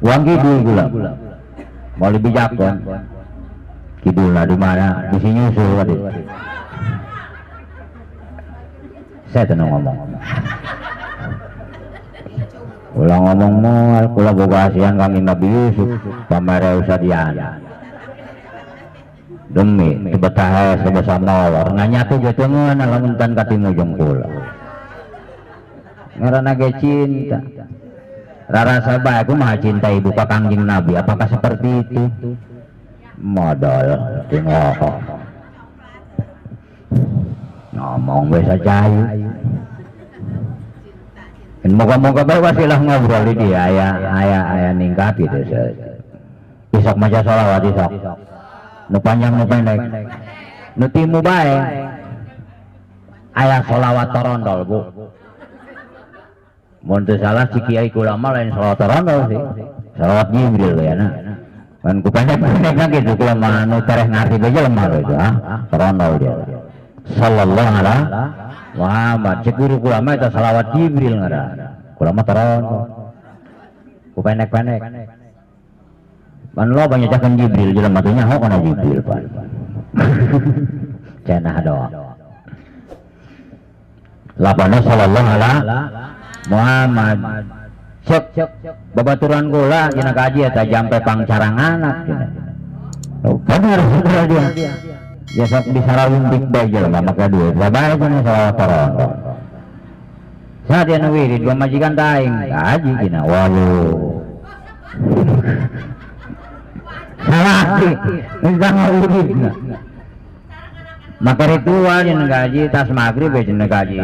A: Uang kidul gula. Mau lebih jakon. Kidul lah di mana? Di sini nyusul tadi. Saya tenang ngomong. Kula ngomong moal, kula boga asihan kami Nabi Yusuf, pamere Usadiana. Demi tebetahe sebesar molor, nganyatu ge teu ngeunah lamun tan katimu jeung kula. Ngaranna ge cinta. Rarasa bae kumaha cinta ibu ka Kangjeng Nabi, apakah seperti itu? Modal tinggal. Ngomong we sajayu. Moga-moga bae wasilah ngobrol di dia aya aya aya ningkat gitu. Isok maca sholawat isok. Nu panjang nu pendek. Nu timu bae. Aya sholawat torondol, Bu. Mun teu salah si kiai kula mah lain sholawat torondol sih. Sholawat Jibril ya nah. Kan ku pendek-pendekna gitu kula mah nu tereh ngarti bae jelema gitu ah. Torondol dia. Sallallahu alaihi Muhammad cek guru kula mah eta sholawat Jibril ngaranna. Kula mah torondol. Ku pendek-pendek. Pan lo banyak cakan Jibril jelema teh nyaho kana Jibril pan. Cenah doang. Lapana sallallahu alaihi Muhammad. Cek babaturan kula cenah kaji eta jampe pangcarang anak cenah. Oh, bener bener dia. Ya sok disarawuntik bae jelema make duit. Bae cenah salawat toronton. Saat dia nu wirid pamajikan taing kaji cenah waduh. Salah sih, enggak wirid. Maka ritual cenah gaji tas magrib we cenah gaji.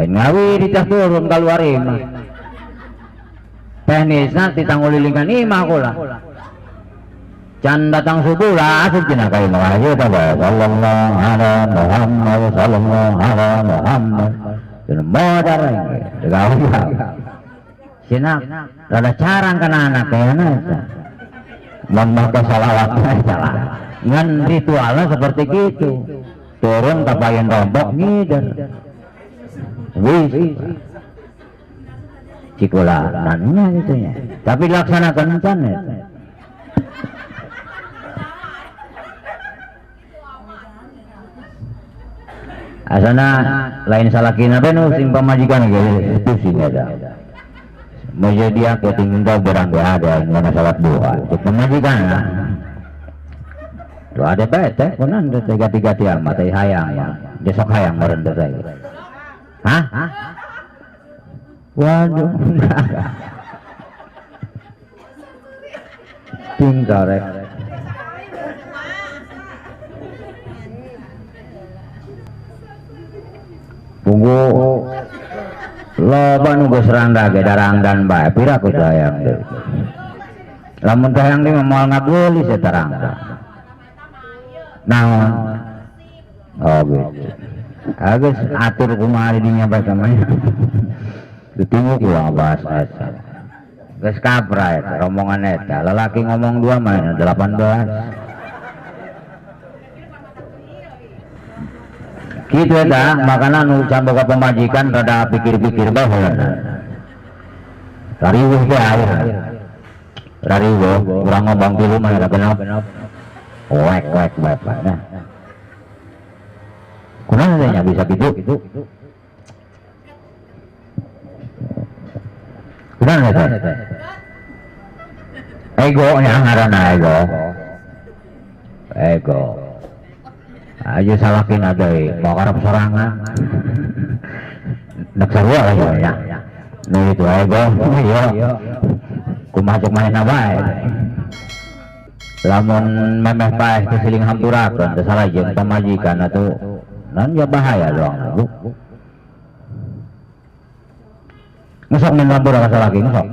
A: Lain ngawirid tas turun keluar imah. Teknisna ditanggulilingkan imah kula. Can datang subuh lah asup cenah ka imah aja tah bae. Sallallahu ala Muhammad sallallahu ala Muhammad. Cenah modar aing. Cenah rada carang kana anak kayana eta. Mun make salawat salah. Ngan ritualnya seperti gitu. Turun kapayan rombok ngider. Wis. Cikula nanya gitu ya. Tapi dilaksanakan can ya. Asana lain salakina teh nu sing pamajikan ge pusing eta. Mau jadi aku tinggal berang ge ada ngana salat duha. Cek pamajikan. Tuh ada bae teh kunan teh gati-gati amat teh hayang mah. Besok hayang meureun teh. Hah? Waduh. Tinggal rek. Tunggu loba nu geus rangda ge darangdan bae pira ku hayang deui. Lamun teh hayang deui mah moal ngageulis eta rangda. Naon? Oh gitu. Agus atur kumaha di dinya bae samanya. Ditunggu ku bahas eta. Geus kapra eta rombongan eta. Lalaki ngomong dua mah 18. Kitu eta makana nu can boga pamajikan rada pikir-pikir bae heula. Rariweuh teh aya. Rariweuh urang ngomong tilu mah rada genep. Wek wek bae nah. Kunaon teh nya bisa kitu? Kunaon teh? Ego nya ngaranna ego. Ego. Aja salakin deui, mau karep sorangan. Nek sarua lah ya. Nu itu ego, iya. Kumaha cek manehna bae. Lamun memeh paeh teh siling hampurakeun teh salah jeung pamajikan atuh nan ya bahaya doang Bu. Ngesok min hampura ka salaki ngesok.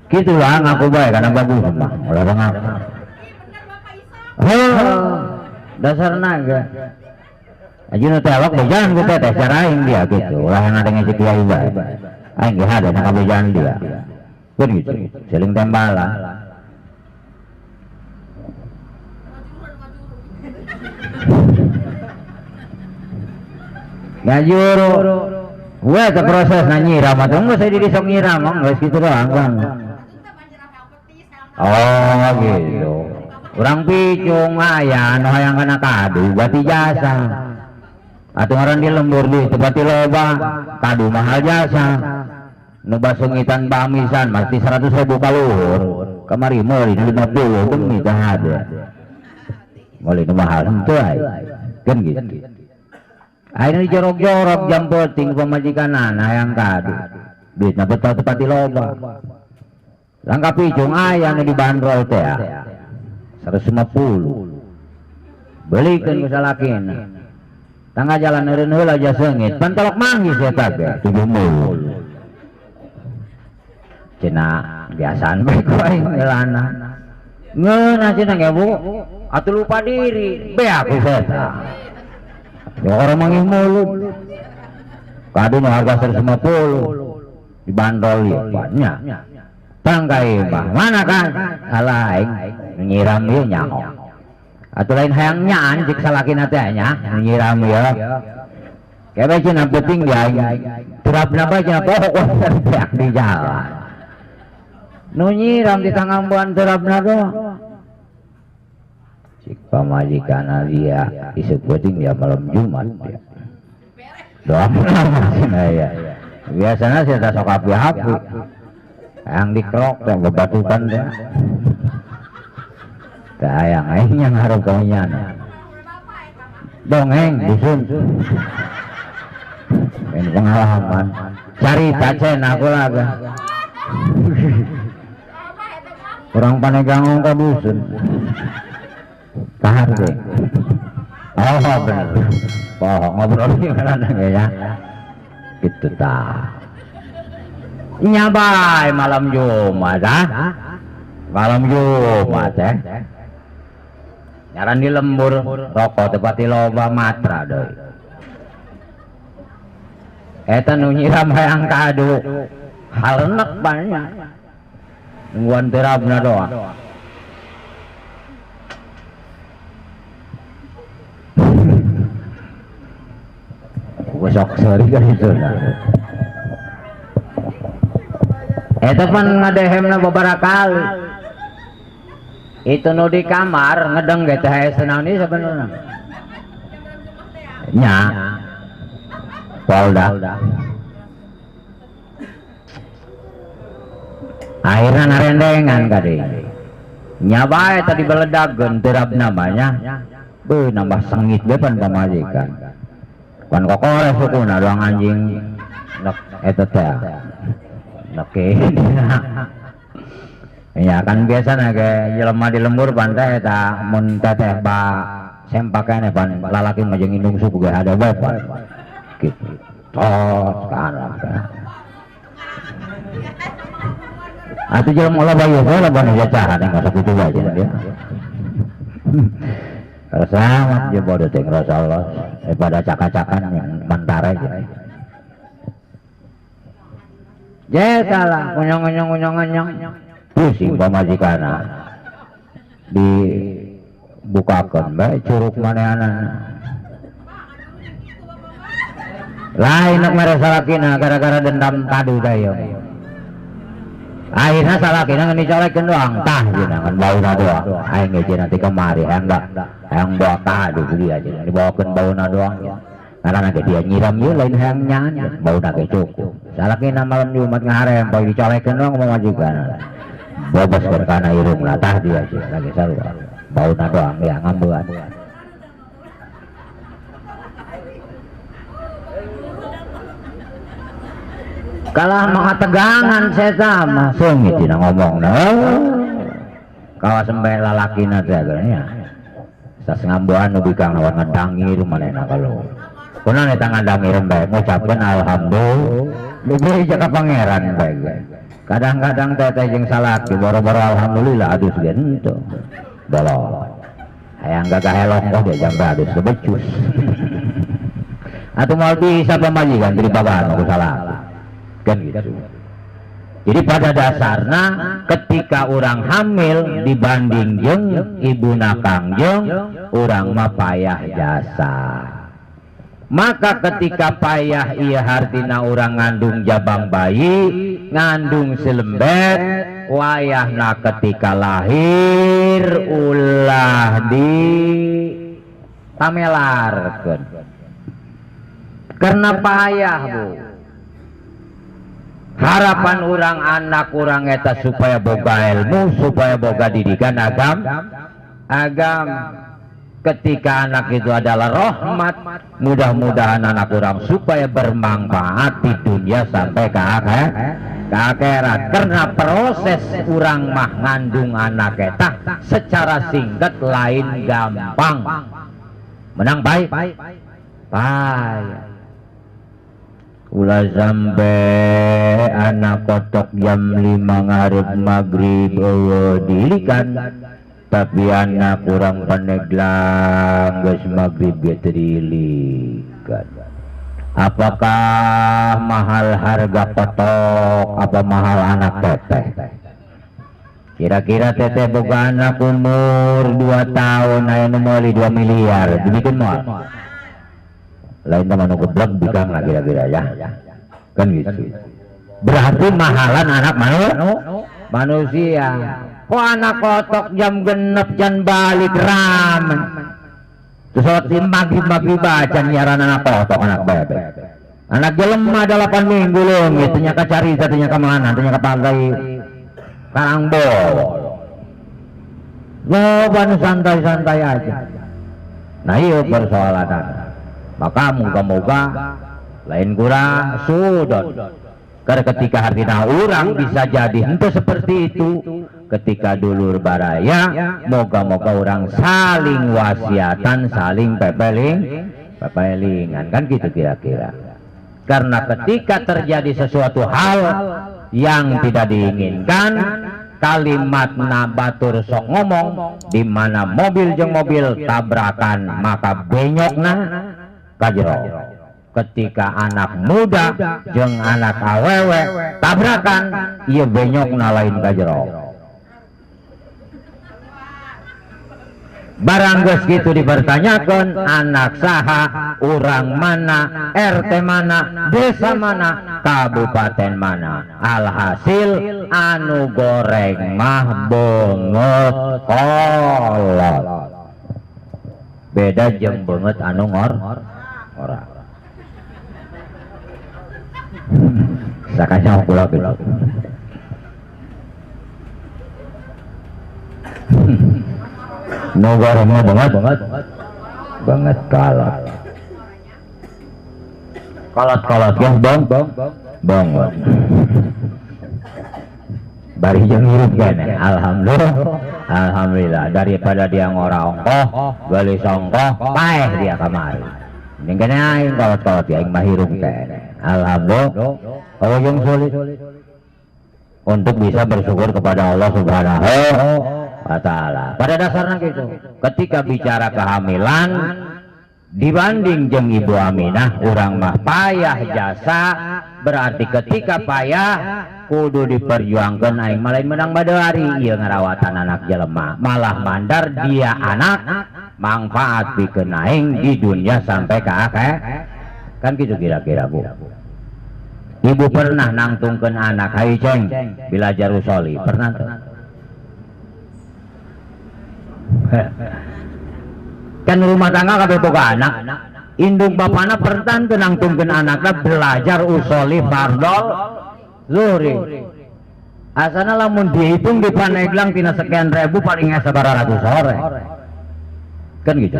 A: Kitu lah ngaku bae kana bagus mah, ulah ngaku. Heuh, dasar naga. Aja nu telok bejaan ku teh cara aing dia gitu. Ulah yang ada ngecek kiai bae. Aing ge hade na kabejaan dia. Kan gitu. Seling tembalan. Ngajuru. We teh proses na nyiram atuh geus saya diri sok nyiram geus kitu doang kan. Oh gitu. Urang picung aya nu hayang kana kadu bati jasa. Atuh ngaran di lembur di teu bati loba, kadu mahal jasa. Nu basungitan bamisan mesti 100.000 kaluhur. Kamari meuli 50 demi teh hade. Meuli nu mahal henteu ai. Kan gitu. Ayeuna dijorok-jorok jam peuting pamajikanana hayang kadu. Duitna betul teu pati loba. Langkah picung aya nu dibandrol teh ya. 150 belikeun ku salakina. Tangga jalan eureun heula aja seungit, pantelok manggis eta ge 70. Cenah biasaan bae ku aing heulana. Ngeunah cenah ge Bu, atuh lupa diri, beak ku eta. Ya orang manggih mulut. Kadu nu harga 150 dibandrol ieu banyak. Tangkai mah mana kan salah aing nyiram ieu nyaho. Atuh lain hayang nyaan cek salakina teh nya nyiram ieu. Kebe cenah penting di aing. Terapna bae cenah pokok teriak di jalan. Nu nyiram di tangambuan terapna doang. Cik pamajikan dia isuk penting dia malam Jumat dia. Doa cenah ya. Biasanya sih tak sok api-api. Yang dikerok teh bebatukan teh. Teh hayang aing yang hareup ka nya. Dongeng dusun. Ini pengalaman. Carita cenah aku lah. Orang Panegang ka dusun. Kahar deh. Oh bener. Oh ngobrol gimana ya? Gitu ta. Nyabai malam Jumat ah. Malam Jumat teh. Nyaran di lembur rokok teh pati loba matra deui. Eta nu nyiram hayang kadu. Halenek banyak. Nungguan terapna doang. Besok seri kan itu. Eta pan ngadehemna beberapa kali. Itu nu di kamar ngedeng ge teh aya senaon ieu sebenarnya. Nya. Polda. Akhirnya narendengan kadi. Nya bae tadi beledageun terap namanya. Beuh nambah sengit ge pan pamajikan. Pan kokore sukuna doang anjing nek eta teh. Oke. Ya kan biasana ge jelema di lembur pan teh eta mun teteh ba sempakane pan lalaki mah jeung indung suku ge ada bae pan. Gitu. Tos kana. Atuh jelema loba ieu teh loba nu jacahan yang masuk itu bae dia. Sama je bodoh teh ngerasa Allah daripada caka-cakan yang mantara gitu. Je salah kunyong kunyong kunyong pusing pamajikana dibukakan bae curug manehanana. Lain nak mere salakina gara-gara dendam kadu teh ieu. Akhirnya salakina ngan dicolekeun doang tah cenah ngan bauna doang. Aing ge cenah ti kamari hayang da hayang bawa kadu ku dia cenah dibawakeun bauna doang. Karena nanti dia nyiram ieu lain hayang nyaan bauna ge cukup. Salakina malam Jumat ngaharem poe dicolekeun doang pamajikan. Boboskeun kana irungna tah dia cenah lagi sarua. Bauna doang ya ngambean. Kalah mah tegangan saya mah seungit dina ngomongna. Kawas embe lalakina teh nya. Sas ngambuan nu bikang lawan ngadangir manehna kalau. Kunaon eta ngadangir bae ngucapkeun alhamdulillah. Diberi ka pangeran bae. Kadang-kadang teteh jeung salaki boro-boro alhamdulillah aduh ge henteu. Bolong. Hayang gagah helong kok dia jambe adus becus. Atuh moal bisa pamajikan diribagan ku salaki. Kan gitu. Jadi pada dasarnya ketika orang hamil dibanding jeung ibuna kangjeng orang mah payah jasa. Maka ketika payah ieu hartina orang ngandung jabang bayi, ngandung selembet, wayahna ketika lahir ulah di pamelarkeun. Karena payah bu. Harapan orang anak orang eta supaya boga ilmu, supaya boga didikan agama. Ketika anak itu adalah rahmat, mudah-mudahan anak orang supaya bermanfaat di dunia sampai ke akhirat. Karena proses orang mah ngandung anak eta secara singkat lain gampang. Menang baik, baik. Ulah sampai anak kotok jam 5 ngarep maghrib eueuh dilikan, tapi anak kurang Paneglang geus maghrib ge teu dilikan. Apakah mahal harga kotok apa mahal anak teteh? Kira-kira teteh boga anak umur 2 tahun aya nu meuli 2 miliar, dibikin moal? Lain teman nu geblek bikang lah kira-kira ya. Kan gitu. Berarti mahalan anak manusia. Kok anak kotok jam 6 jan balik rame. Terus sholat maghrib maghrib baca nyaran anak kotok anak bebek. Anak jelema 8 minggu leungit teu nya ka carita, teu nya ka mana, teu nya ka pantai Karangbol. Loba nu santai-santai aja. Nah ieu persoalan. Maka moga-moga lain kurang sudon. Karena ketika hartina urang bisa jadi henteu seperti itu. Ketika dulur baraya, moga-moga orang saling wasiatan, saling pepeling, pepelingan kan gitu kira-kira. Karena ketika terjadi sesuatu hal yang tidak diinginkan, kalimat batur sok ngomong di mana mobil jeung mobil tabrakan maka benyokna kajero. Ketika anak muda jeung anak awewe tabrakan, ieu benyokna lain kajero. Barang geus kitu dipertanyakan anak saha, urang mana, RT mana, desa mana, kabupaten mana. Alhasil anu goreng mah beungeut kolot. Beda jeung beungeut anu ngor ora. Sakanya kula gitu. Nu gorengnya banget banget kolot. Kolot-kolot ya bang banget. Bari jeung hirup kene. Alhamdulillah. Alhamdulillah daripada dia ngora ongkoh, geulis ongkoh, paeh dia kamari. Mending kene aing kolot-kolot ya aing mah hirup kene. Alhamdulillah. Kalau yang sulit untuk bisa bersyukur kepada Allah Subhanahu wa ta'ala. Pada dasarnya gitu. Ketika bicara kehamilan dibanding jeung Ibu Aminah, urang mah payah jasa, berarti ketika payah kudu diperjuangkan aing mah lain menang badari ieu ngarawatan anak jelema, malah mandar dia anak manfaat pikeun aing di dunia sampai ke akhir. Kan gitu kira-kira Bu. Ibu pernah nangtungkeun anak hayu ceng belajar usoli, pernah tuh? Kan rumah tangga kabeh boga anak, indung bapana pernah teu nangtungkeun anakna belajar usoli fardol zuhri. Asana lamun dihitung di Pandeglang tina sekian ribu paling sabaraha ratus sore. Kan gitu.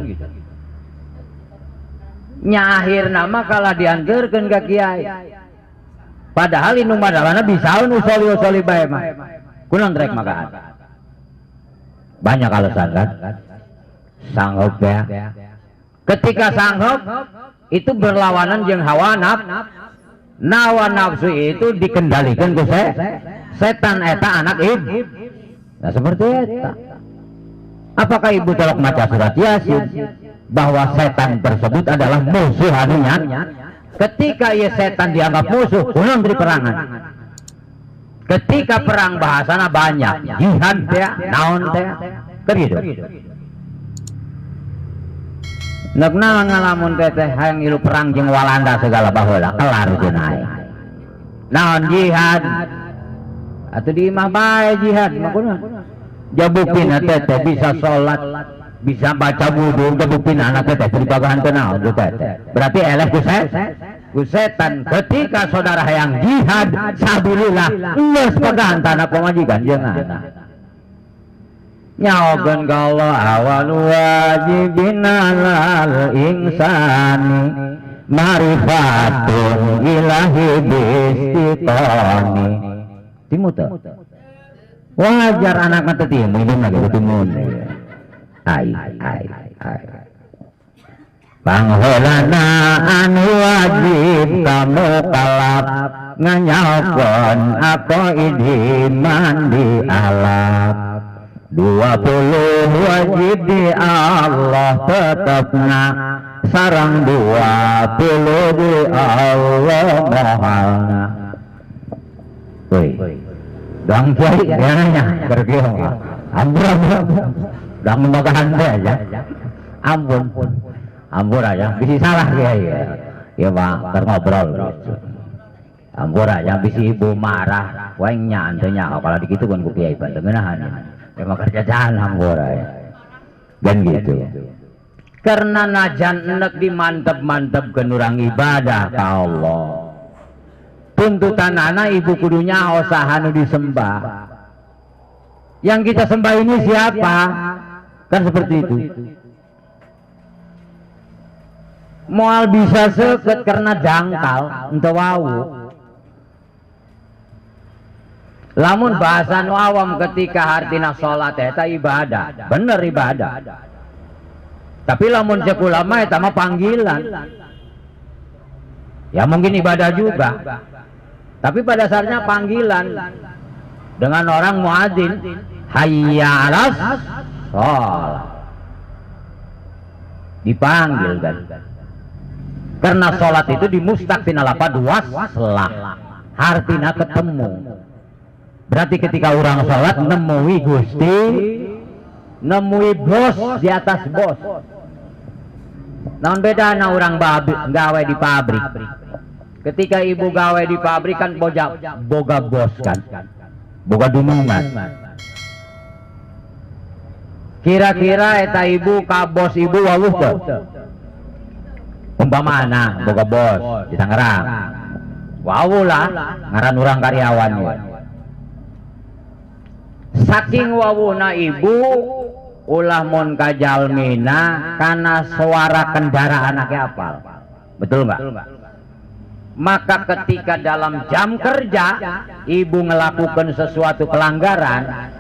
A: Nya akhirna mah kalah dianteurkeun ka kiai. Padahal indung badalana bisaeun usoli-usoli bae mah. Kunaon rek makaan? Banyak alasan kan? Sanggup ya. Ketika sanggup itu berlawanan jeung hawa nawa nafsu itu dikendalikan ku setan eta anak ib. Nah seperti eta. Apakah ibu tolok maca surat Yasin bahwa setan tersebut adalah musuh anunya? Ketika ia setan dianggap musuh, kunaon beri perangan. Ketika perang bahasana banyak, jihad teh, naon teh, kan gitu. Nek naon ngalamun teteh hayang ngilu perang jeung Walanda segala baheula kelar cenah. Naon jihad? Atuh di imah bae jihad mah kunaon? Jabuktina teteh bisa salat, bisa baca wudu, jabuktina anak teteh teu dipagahan teh naon ku teteh. Berarti eleh ku setan. Ketika saudara hayang jihad sabilillah geus pagahan tanah pamajikan jeung anak. Nyaokeun ka Allah awal wajibin alal insani marifatun ilahi bistitoni. Timu teu? Wajar anak mah teu timu, indung lagi teu timun. Ai ai ai. Pangheulana anu wajib kamu kalap nganyaokeun aqaidi mandi alap. 20 wajib di Allah tetepna sarang 20 di Allah mohalna. Woi, dang kiai nya berkieu. Ampun, dang magahan teh aja. Ampun. Ampun aja, bisi salah kiai ya. Ya Pak, keur ngobrol gitu. Ampun aja bisi ibu marah, wae nya teu nya kalau dikitukeun ku kiai teu ngeunahan. Emang kerja jalan ampun aja. Dan gitu. Karena najan enek dimantep-mantep ke urang ibadah ka Allah. Tuntutan anak ibu kudunya saha nu disembah. Yang kita sembah ini siapa? Kan seperti itu. Moal bisa seket karena dangkal, ente wau. Lamun bahasa nu awam ketika hartina sholat eta ibadah, bener ibadah. Tapi lamun cek ulama eta mah panggilan. Ya mungkin ibadah juga. Tapi pada dasarnya panggilan dengan orang muadzin, hayya 'alas sholat. Dipanggil kan. Karena sholat itu dimustaq tina lapad waslah, hartina ketemu. Berarti ketika orang sholat nemui Gusti, nemui bos di atas bos. Naon bedana orang babi, gawe di pabrik. Ketika ibu gawe di pabrik kan boga bos kan, boga dunungan. Kira-kira eta ibu ka bos ibu wawuh teu? Umpamana boga bos di Tangerang, wawuh lah ngaran urang karyawan we. Saking wawuhna ibu ulah mun ka jalmina kana suara kendaraan anaknya apal, betul nggak? Maka ketika dalam jam kerja ibu ngelakukan sesuatu pelanggaran,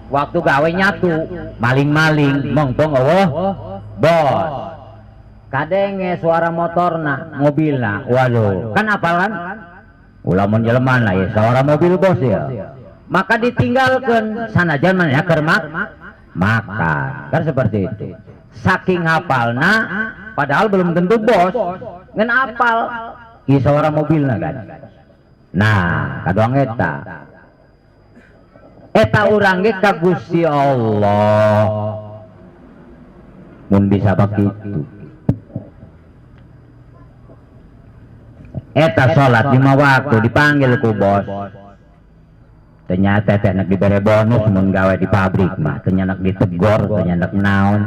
A: waktu gawe nyatu maling-maling mongtong eueuh bos, kadenge suara motorna mobilna, waduh kan apal kan? Ulah mun jelema lah ya suara mobil bos ya, maka ditinggalkan sanajan mana keur makan kan seperti itu. Saking hafalna padahal belum tentu bos ngan apal ieu suara mobilna kan. Nah kadoang eta eta urang ge ka Gusti Allah mun bisa begitu. Eta salat 5 waktu dipanggil ku bos, ternyata teh nek dibere bonus mun gawe di pabrik mah, ternyata nek ditegor, ternyata nek naon.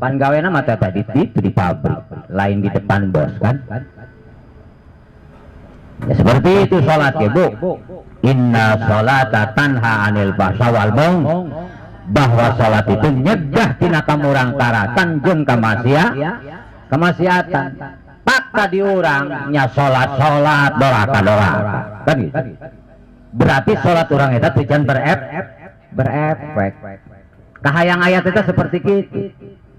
A: Pan gawena mah teh di itu di pabrik, lain di depan bos kan. Ya seperti itu salat ya Bu. Inna sholata tanha anil fahsya wal munkar, bahwa salat itu nyegah tina kamurang taratan jeung kemaksiatan. Fakta di urang nya salat-salat doraka-doraka kan gitu. Berarti salat urang eta teu can berefek. Kahayang ayat itu seperti itu.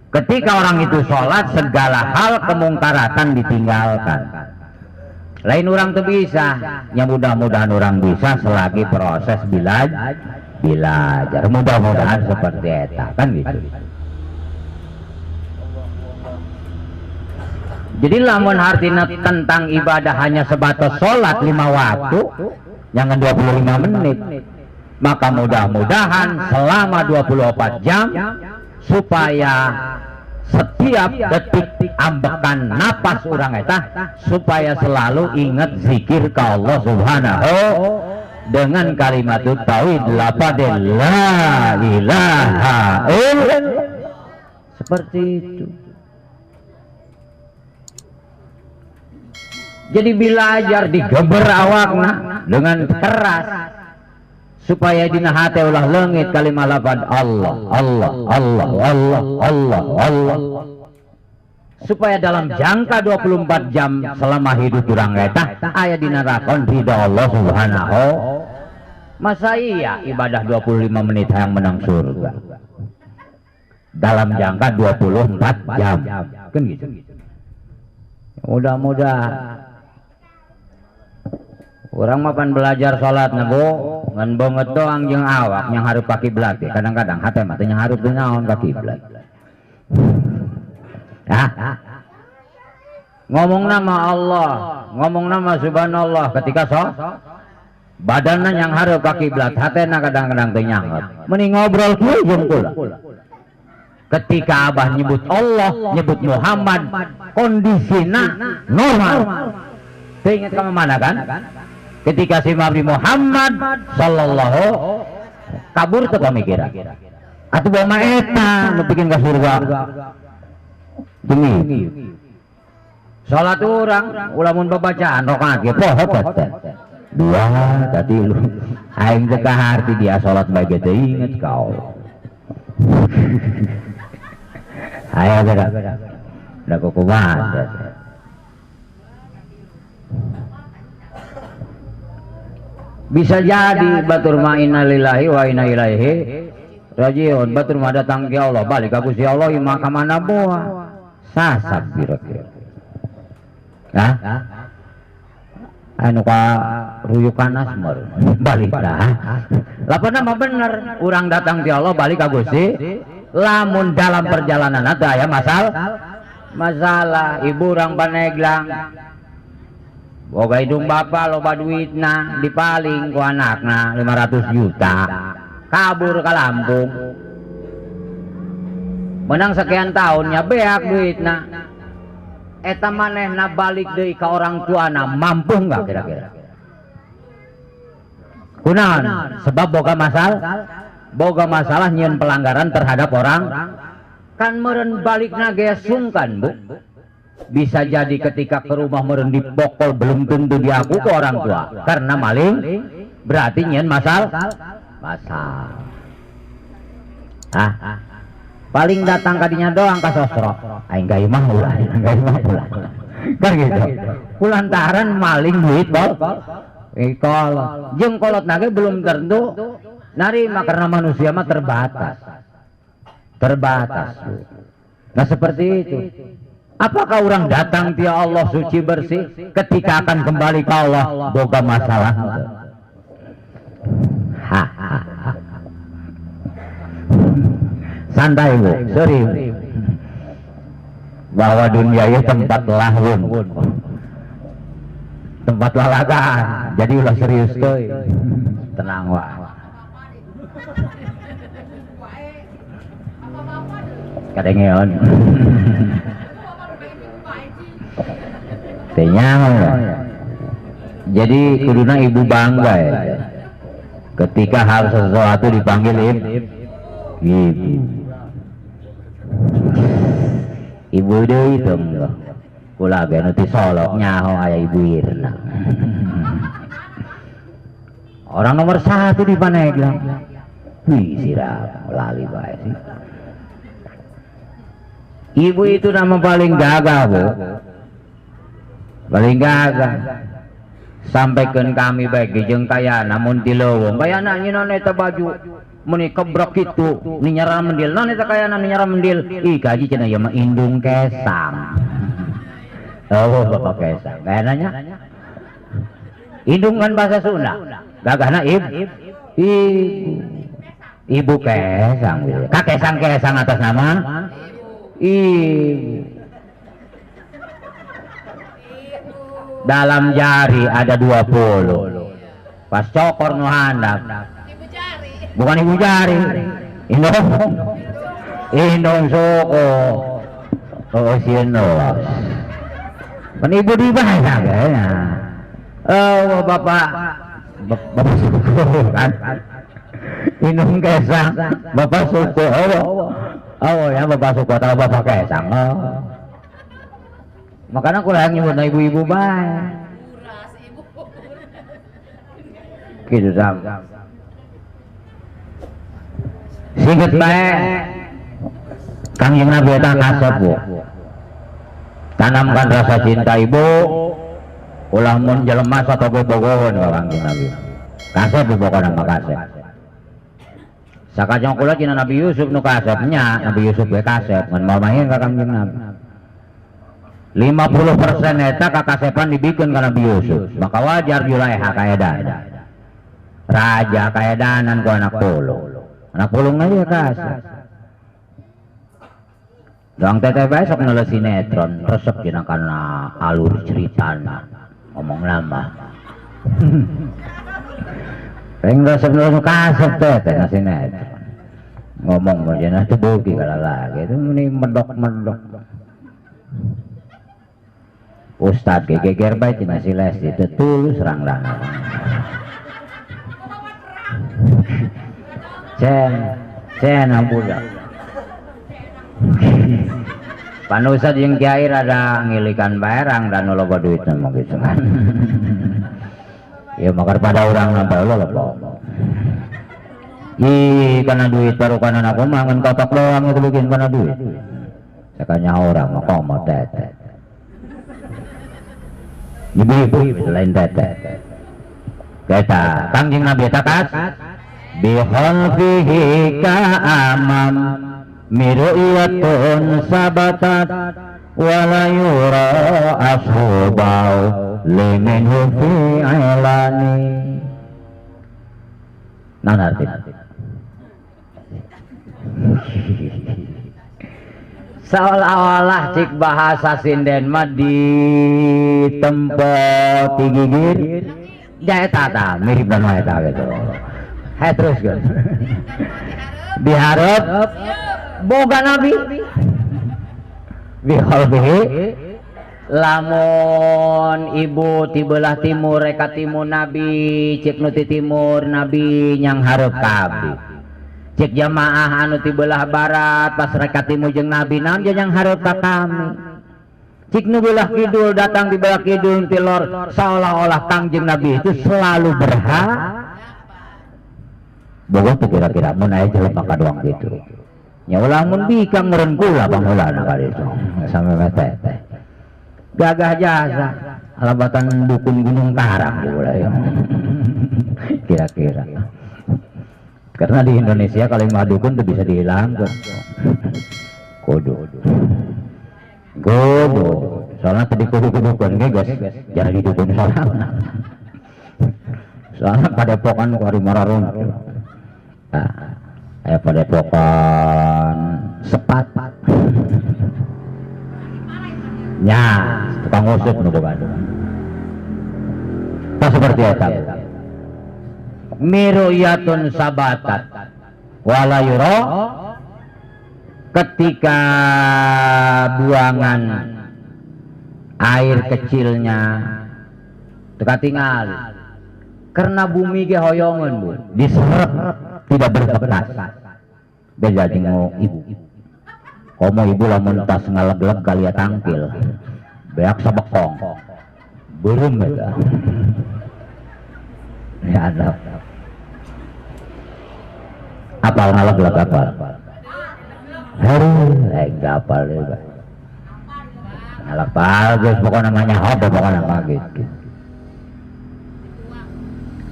A: Ketika orang itu sholat, segala hal kemungkaratan ditinggalkan. Lain orang tuh bisa, ya mudah-mudahan orang bisa selagi proses belajar. Mudah-mudahan seperti eta kan gitu. Jadi lamun hartina tentang ibadah hanya sebatas sholat 5 waktu, jangan 25 menit. Maka mudah-mudahan selama 24 jam supaya setiap detik ambekan napas urang eta supaya selalu ingat zikir ke Allah Subhanahu dengan kalimat tauhid lafadz la ilaha illallah. Seperti itu. Jadi belajar digeber awakna dengan keras supaya dina hate ulah leungit kalimat lafadz Allah Allah Allah Allah Allah Allah, supaya dalam jangka 24 jam selama hidup urang eta aya dina rakon ridha Allah Subhanahu. Masa iya ibadah 25 menit hayang menang surga dalam jangka 24 jam kan gitu. Mudah-mudahan orang mah pan belajar salat na Bu, ngan banget doang jeung awak yang hareup ka kiblat ya. Kadang-kadang hate mah teh yang hareup teh naon ka kiblat. Ah. Ngomong nama Allah, ngomong nama subhanallah ketika badanna yang hareup ka kiblat, hatena kadang-kadang teh nyanget. Mending ngobrol kieu jeung kula. Ketika abah nyebut Allah, nyebut Muhammad, kondisina normal. Teu ingat ka mana kan? Ketika si Nabi Muhammad sallallahu kabur teu pamikiran. Atuh bawa mah eta nu pikeun ka surga. Jeung ibu. Salat urang ulah mun babacaan rakaat ge poho teh. Dua tadi lu aing teh kaharti dia salat bae ge teu inget kau. Ayo geura. Da kumaha teh. Bisa jadi batur ma innalillahi wa inna ilaihi rajiun. Batur mah datang ke Allah, balik ka Gusti Allah imah ka mana boa. Sasab kira-kira. Hah? Anu ka ruyukan asmar balik dah. Lapan mah bener, urang datang ke Allah balik ka Gusti. Lamun dalam perjalanan ada aya masalah ibu urang Paneglang. Boga hidung bapak loba duitna dipaling ku anakna 500 juta kabur ke Lampung menang sekian tahunnya beak duitna eta manehna balik deui ka orang tuana mampu nggak kira-kira kunaon sebab boga masalah nyieun pelanggaran terhadap orang kan meureun balikna ge sungkan bu. Bisa jadi ketika ke rumah meureun dipokol belum tentu diaku ke orang tua karena maling berarti nyen masalah. Ah, paling datang kadinya doang ka sosro aing gayu mah ulah kan gitu kulantaran maling duit bol kolot jeung kolot nage belum tentu narima karena manusia mah terbatas. Nah seperti itu. Apakah orang datang dia Allah suci bersih ketika akan kembali ke Allah boga masalah? Hahaha. Santai bu, sorry. Bahwa dunia itu tempat lahun, tempat lalagan. Jadi ulah serius tuh, tenang wah. Kadengeon. Jadi kuduna ibu bangga ya ketika hal sesuatu dipanggil ibu. Ibu deui tong kula ge nu ti Solo nyaho aya Ibu Irna. Orang nomor 1 di Paneglang. Wih sirap lali bae sih. Ibu itu nama paling gagah bu. Paling gagah. Sampaikan kami baik jeung kaya namun di leuweung kayana nyeuna eta baju meni kebrok kitu ni nyara mendil non eta kayana ni nyara mendil ih kaji cenah ieu mah indung kesang. Oh bapak kesang kayana nya indung kan bahasa Sunda gagahna ibu ibu kesang kakesang kesang atas nama ibu. Dalam jari ada 20. Pas cokor nu handap. Bukan ibu jari. Indung. Indung suku. Oh sieun Kan ibu di mana kayaknya. Oh bapak bapak suku kan. Indung kesang, bapak suku. Oh, oh ya bapak suku atau bapak kesang. Oh. Makanya aku yang nyebut ibu-ibu bae. Gitu sam. Singkat bae. Kangjeng Nabi eta kasep bu. Tanamkan rasa cinta ibu. Ulah mun jelema satoge bogoheun ka Kangjeng Nabi. Kasep pokona mah kasep. Sakajeng kula cina Nabi Yusuf nu kasepnya, Nabi Yusuf ge kasep ngan moal main ka Kangjeng Nabi. 50% eta kakasepan dibikeun ka Nabi Yusuf. Maka wajar Julaiha kaedan. Raja kaedanan ku anak pulung. Anak pulung aja kasep. Doang teteh bae sok nulis sinetron, resep dina kana alur ceritana. Ngomong lama. Pengen resep nulis kasep teteh na sinetron. Ngomong mah teu beuki kalah gitu meni medok-medok. Ustad geger bae cenah si Lesti teu tulus ranglang. Cen, cen budak. Panusa jeung kiai rada ngilikan barang dan nu loba duitna mah gitu kan. Ya makar pada urang nambah loba. Ih, karena duit baru karena aku mah ngan kotok doang itu bikin karena duit. Sakanya orang mah komo tete. Ibu-ibu itu lain tete. Kata Kangjeng Nabi eta kas bi khalfihi ka amam miru'yatun sabatat wala yura ashubau liminhu fi ilani. Nah, arti seolah-olah cik bahasa sinden mah di tempat digigir ya eta mirip dan eta gitu. Hai terus guys. Diharap boga nabi bihalbihi lamun ibu ti belah timur reka timur nabi cik nu ti timur nabi nyang hareup ka abdi cik jamaah anu ti belah barat pas reka timur jeung nabi naon nyang hareup ka kami cik nu belah kidul datang di belah kidul ti lor seolah-olah Kangjeng Nabi itu selalu berhak boga tuh kira-kira mun aya jelema kadoang gitu nya ulah mun bikang meureun kula pangulana kali itu sampe teh gagah jasa alabatan dukun Gunung Karang ulah ya. Kira-kira karena di Indonesia kalau mah dukun tuh bisa dihilangkan kudu kudu soalnya tadi kudu-kudukun ge guys jangan didukun soalnya soalnya padepokan nu ari mararun nah aya padepokan sepat nya tukang usut nu boga pas seperti eta miruyatun sabatat wala yura ketika buangan air kecilnya teka tinggal karena bumi ge hoyongeun bu diserep tidak berbekas beda jeung ibu komo ibu lamun tas ngalegleg kali tangkil beak sabekong beureum eta ya anak apal ngalegleg apal heru enggak apal deui ngalapal geus pokona namanya hobo pokona mah gitu.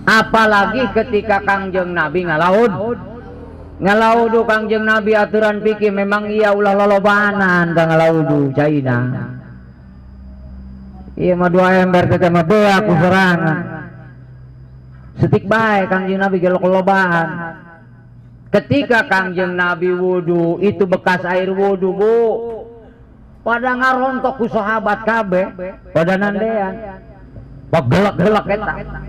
A: Apalagi ketika Kangjeng Nabi ngalaud ngalaudu Kangjeng Nabi aturan pikir memang iya ulah lolobanan ka ngalaudu caina iya mah dua ember teh mah beak ku sorangan setik bae Kangjeng Nabi ge lolobaan. Ketika Kangjeng Nabi wudu itu bekas air wudu bu pada ngarontok ku sahabat kabeh pada nandean pegelek-gelek eta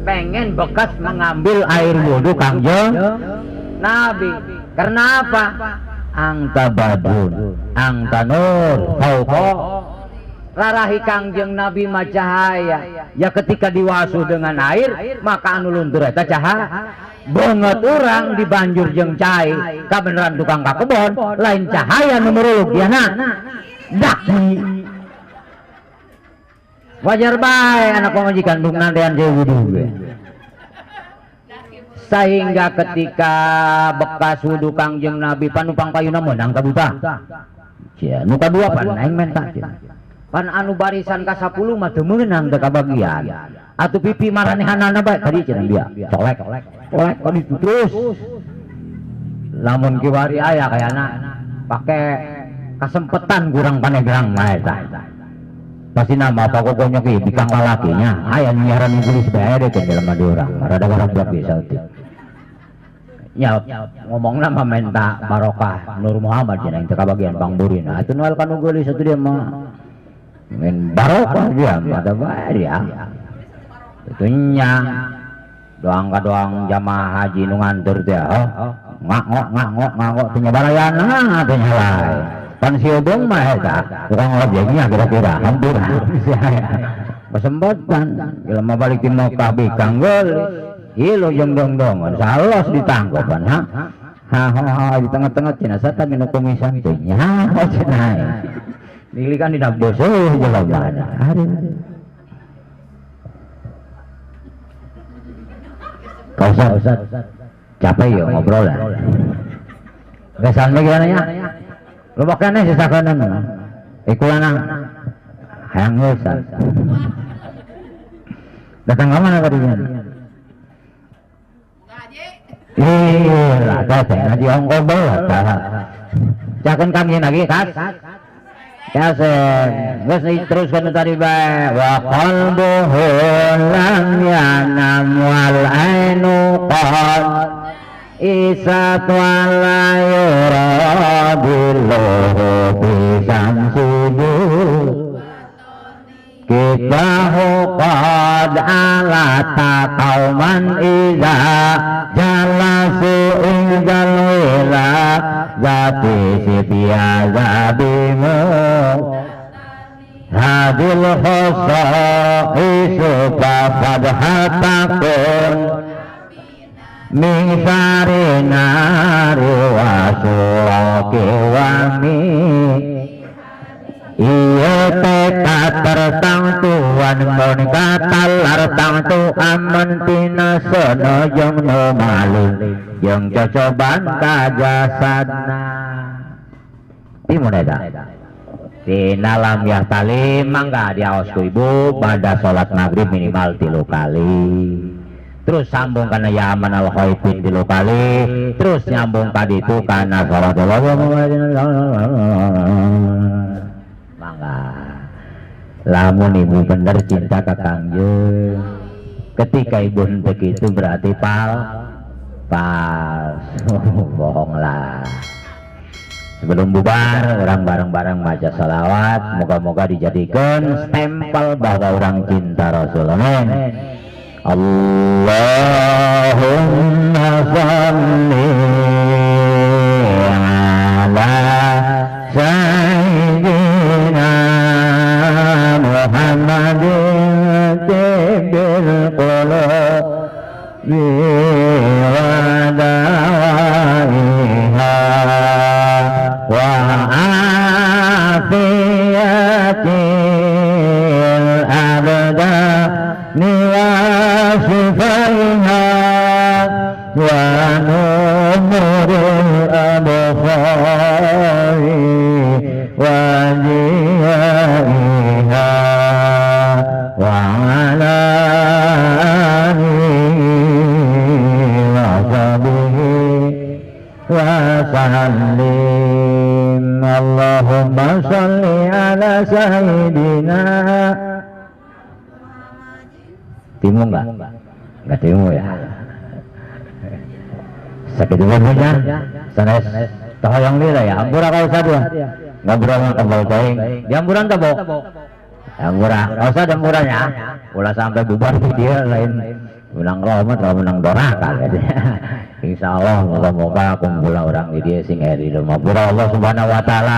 A: pengen bekas mengambil air wudu Kangjeng Nabi. Karena apa? Angta badun, angta nur, fauqa rarahi Kangjeng Nabi mah cahaya. Ya ketika diwasuh dengan air maka anu luntur eta cahaya. Banget orang dibanjur jeung cai kabeneran tukang ka kebon lain cahaya nu muruluk diana daki. Wajar bae anak pamajikan bung nandean deui wudu ge. Sehingga ketika bekas wudu Kangjeng Nabi panupang payuna meunang ka buta. Cia nu kadua pan aing menta cenah. Pan anu barisan ka 10 mah teu meunang teu kabagian. Atuh pipi maranehanana bae tadi cenah dia. Colek colek kali terus. Lamun kiwari aya kayana pake kasempetan kurang panegrang mah eta. Pasti nama pokoknya ki bikang lalakinya aya nu nyaran gelis bae deh teh jelema di urang rada garabak bisa teh. Nya ngomongna mah menta barokah Nur Muhammad cenah teu kabagian pangburina atuh nu kanu geulis atuh dia mah ngen barokah dia mah da bae dia. Itu nya doang ka doang jamaah haji nu ngantur teh ngangok ngangok ngangok teh nya barayana teh nya lae. Pan sieu mah eta tukang ojeknya kira-kira hampir besembotan jelema balik di Mekah bikang geulis ieu jeung dong-dongan salos ditangkopan ha Ha ha ha di tengah-tengah cenah sata minu kumisan teh nyaho cenah. Dilikan dina bos jelema. Aduh. Kau usah capek ya ngobrol lah. Kesan gimana ya? Lo bakane sesakanan. Ikulana hayang geus. Datang ke mana tadi? Ih, lah teh ngaji ongko bae tah. Cakeun kami lagi kas. Yasin, geus diteruskeun tadi bae wa qalbuhu lam yanam wal ainu qad isat wala yuradiluhu bi samsidul kitahu qad alata qauman iza jalasu indal wila zati sibya zabimu hadil khasaisu fadhatakun min sarinari wa suraki wa mi iya teka tertang tuan mun katalar tang tu aman tina sono jeung nu maling jeung cocoban ka jasadna timun eta tina lam yahtalim mangga diaos ku ibu pada salat maghrib minimal 3 kali terus sambung kana ya aman al khaifin 3 kali terus nyambung ka ditu kana salat mangga. Lamun ibu bener cinta ka Kangjeng, ketika ibu hentek itu berarti palsu, bohong lah. Sebelum bubar orang bareng-bareng baca salawat, moga-moga dijadikan stempel bahwa orang cinta Rasulullah. Allahumma shalli ala sayyidina Muhammadin tibbil qulubi wa dawaiha wa afiyatil abdani wa shifaiha wa nuril absari wa jiyaiha wa ala alihi wa sahbihi wa sallim. Allahumma shalli ala sayyidina. Timu enggak? Enggak timu ya. Sakit ibunya sanes tohoyong lila ya ampura kau usah dia ngobrol sama kebal teuing diampuran teh bo ampura kau usah diampurannya ulah sampai bubar dia lain menang rahmat atau menang doraka. Insya Allah moga-moga kumpul orang di dia sing eri rumah Allah subhanahu wa ta'ala.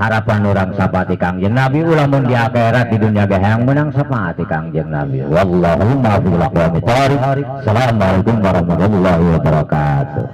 A: Harapan orang sapati Kangjeng Nabi ulah mun di akhirat di dunia ge hayang menang sapati Kangjeng Nabi. Wallahumma fil aqwamit thoriq. Assalamualaikum warahmatullahi wabarakatuh.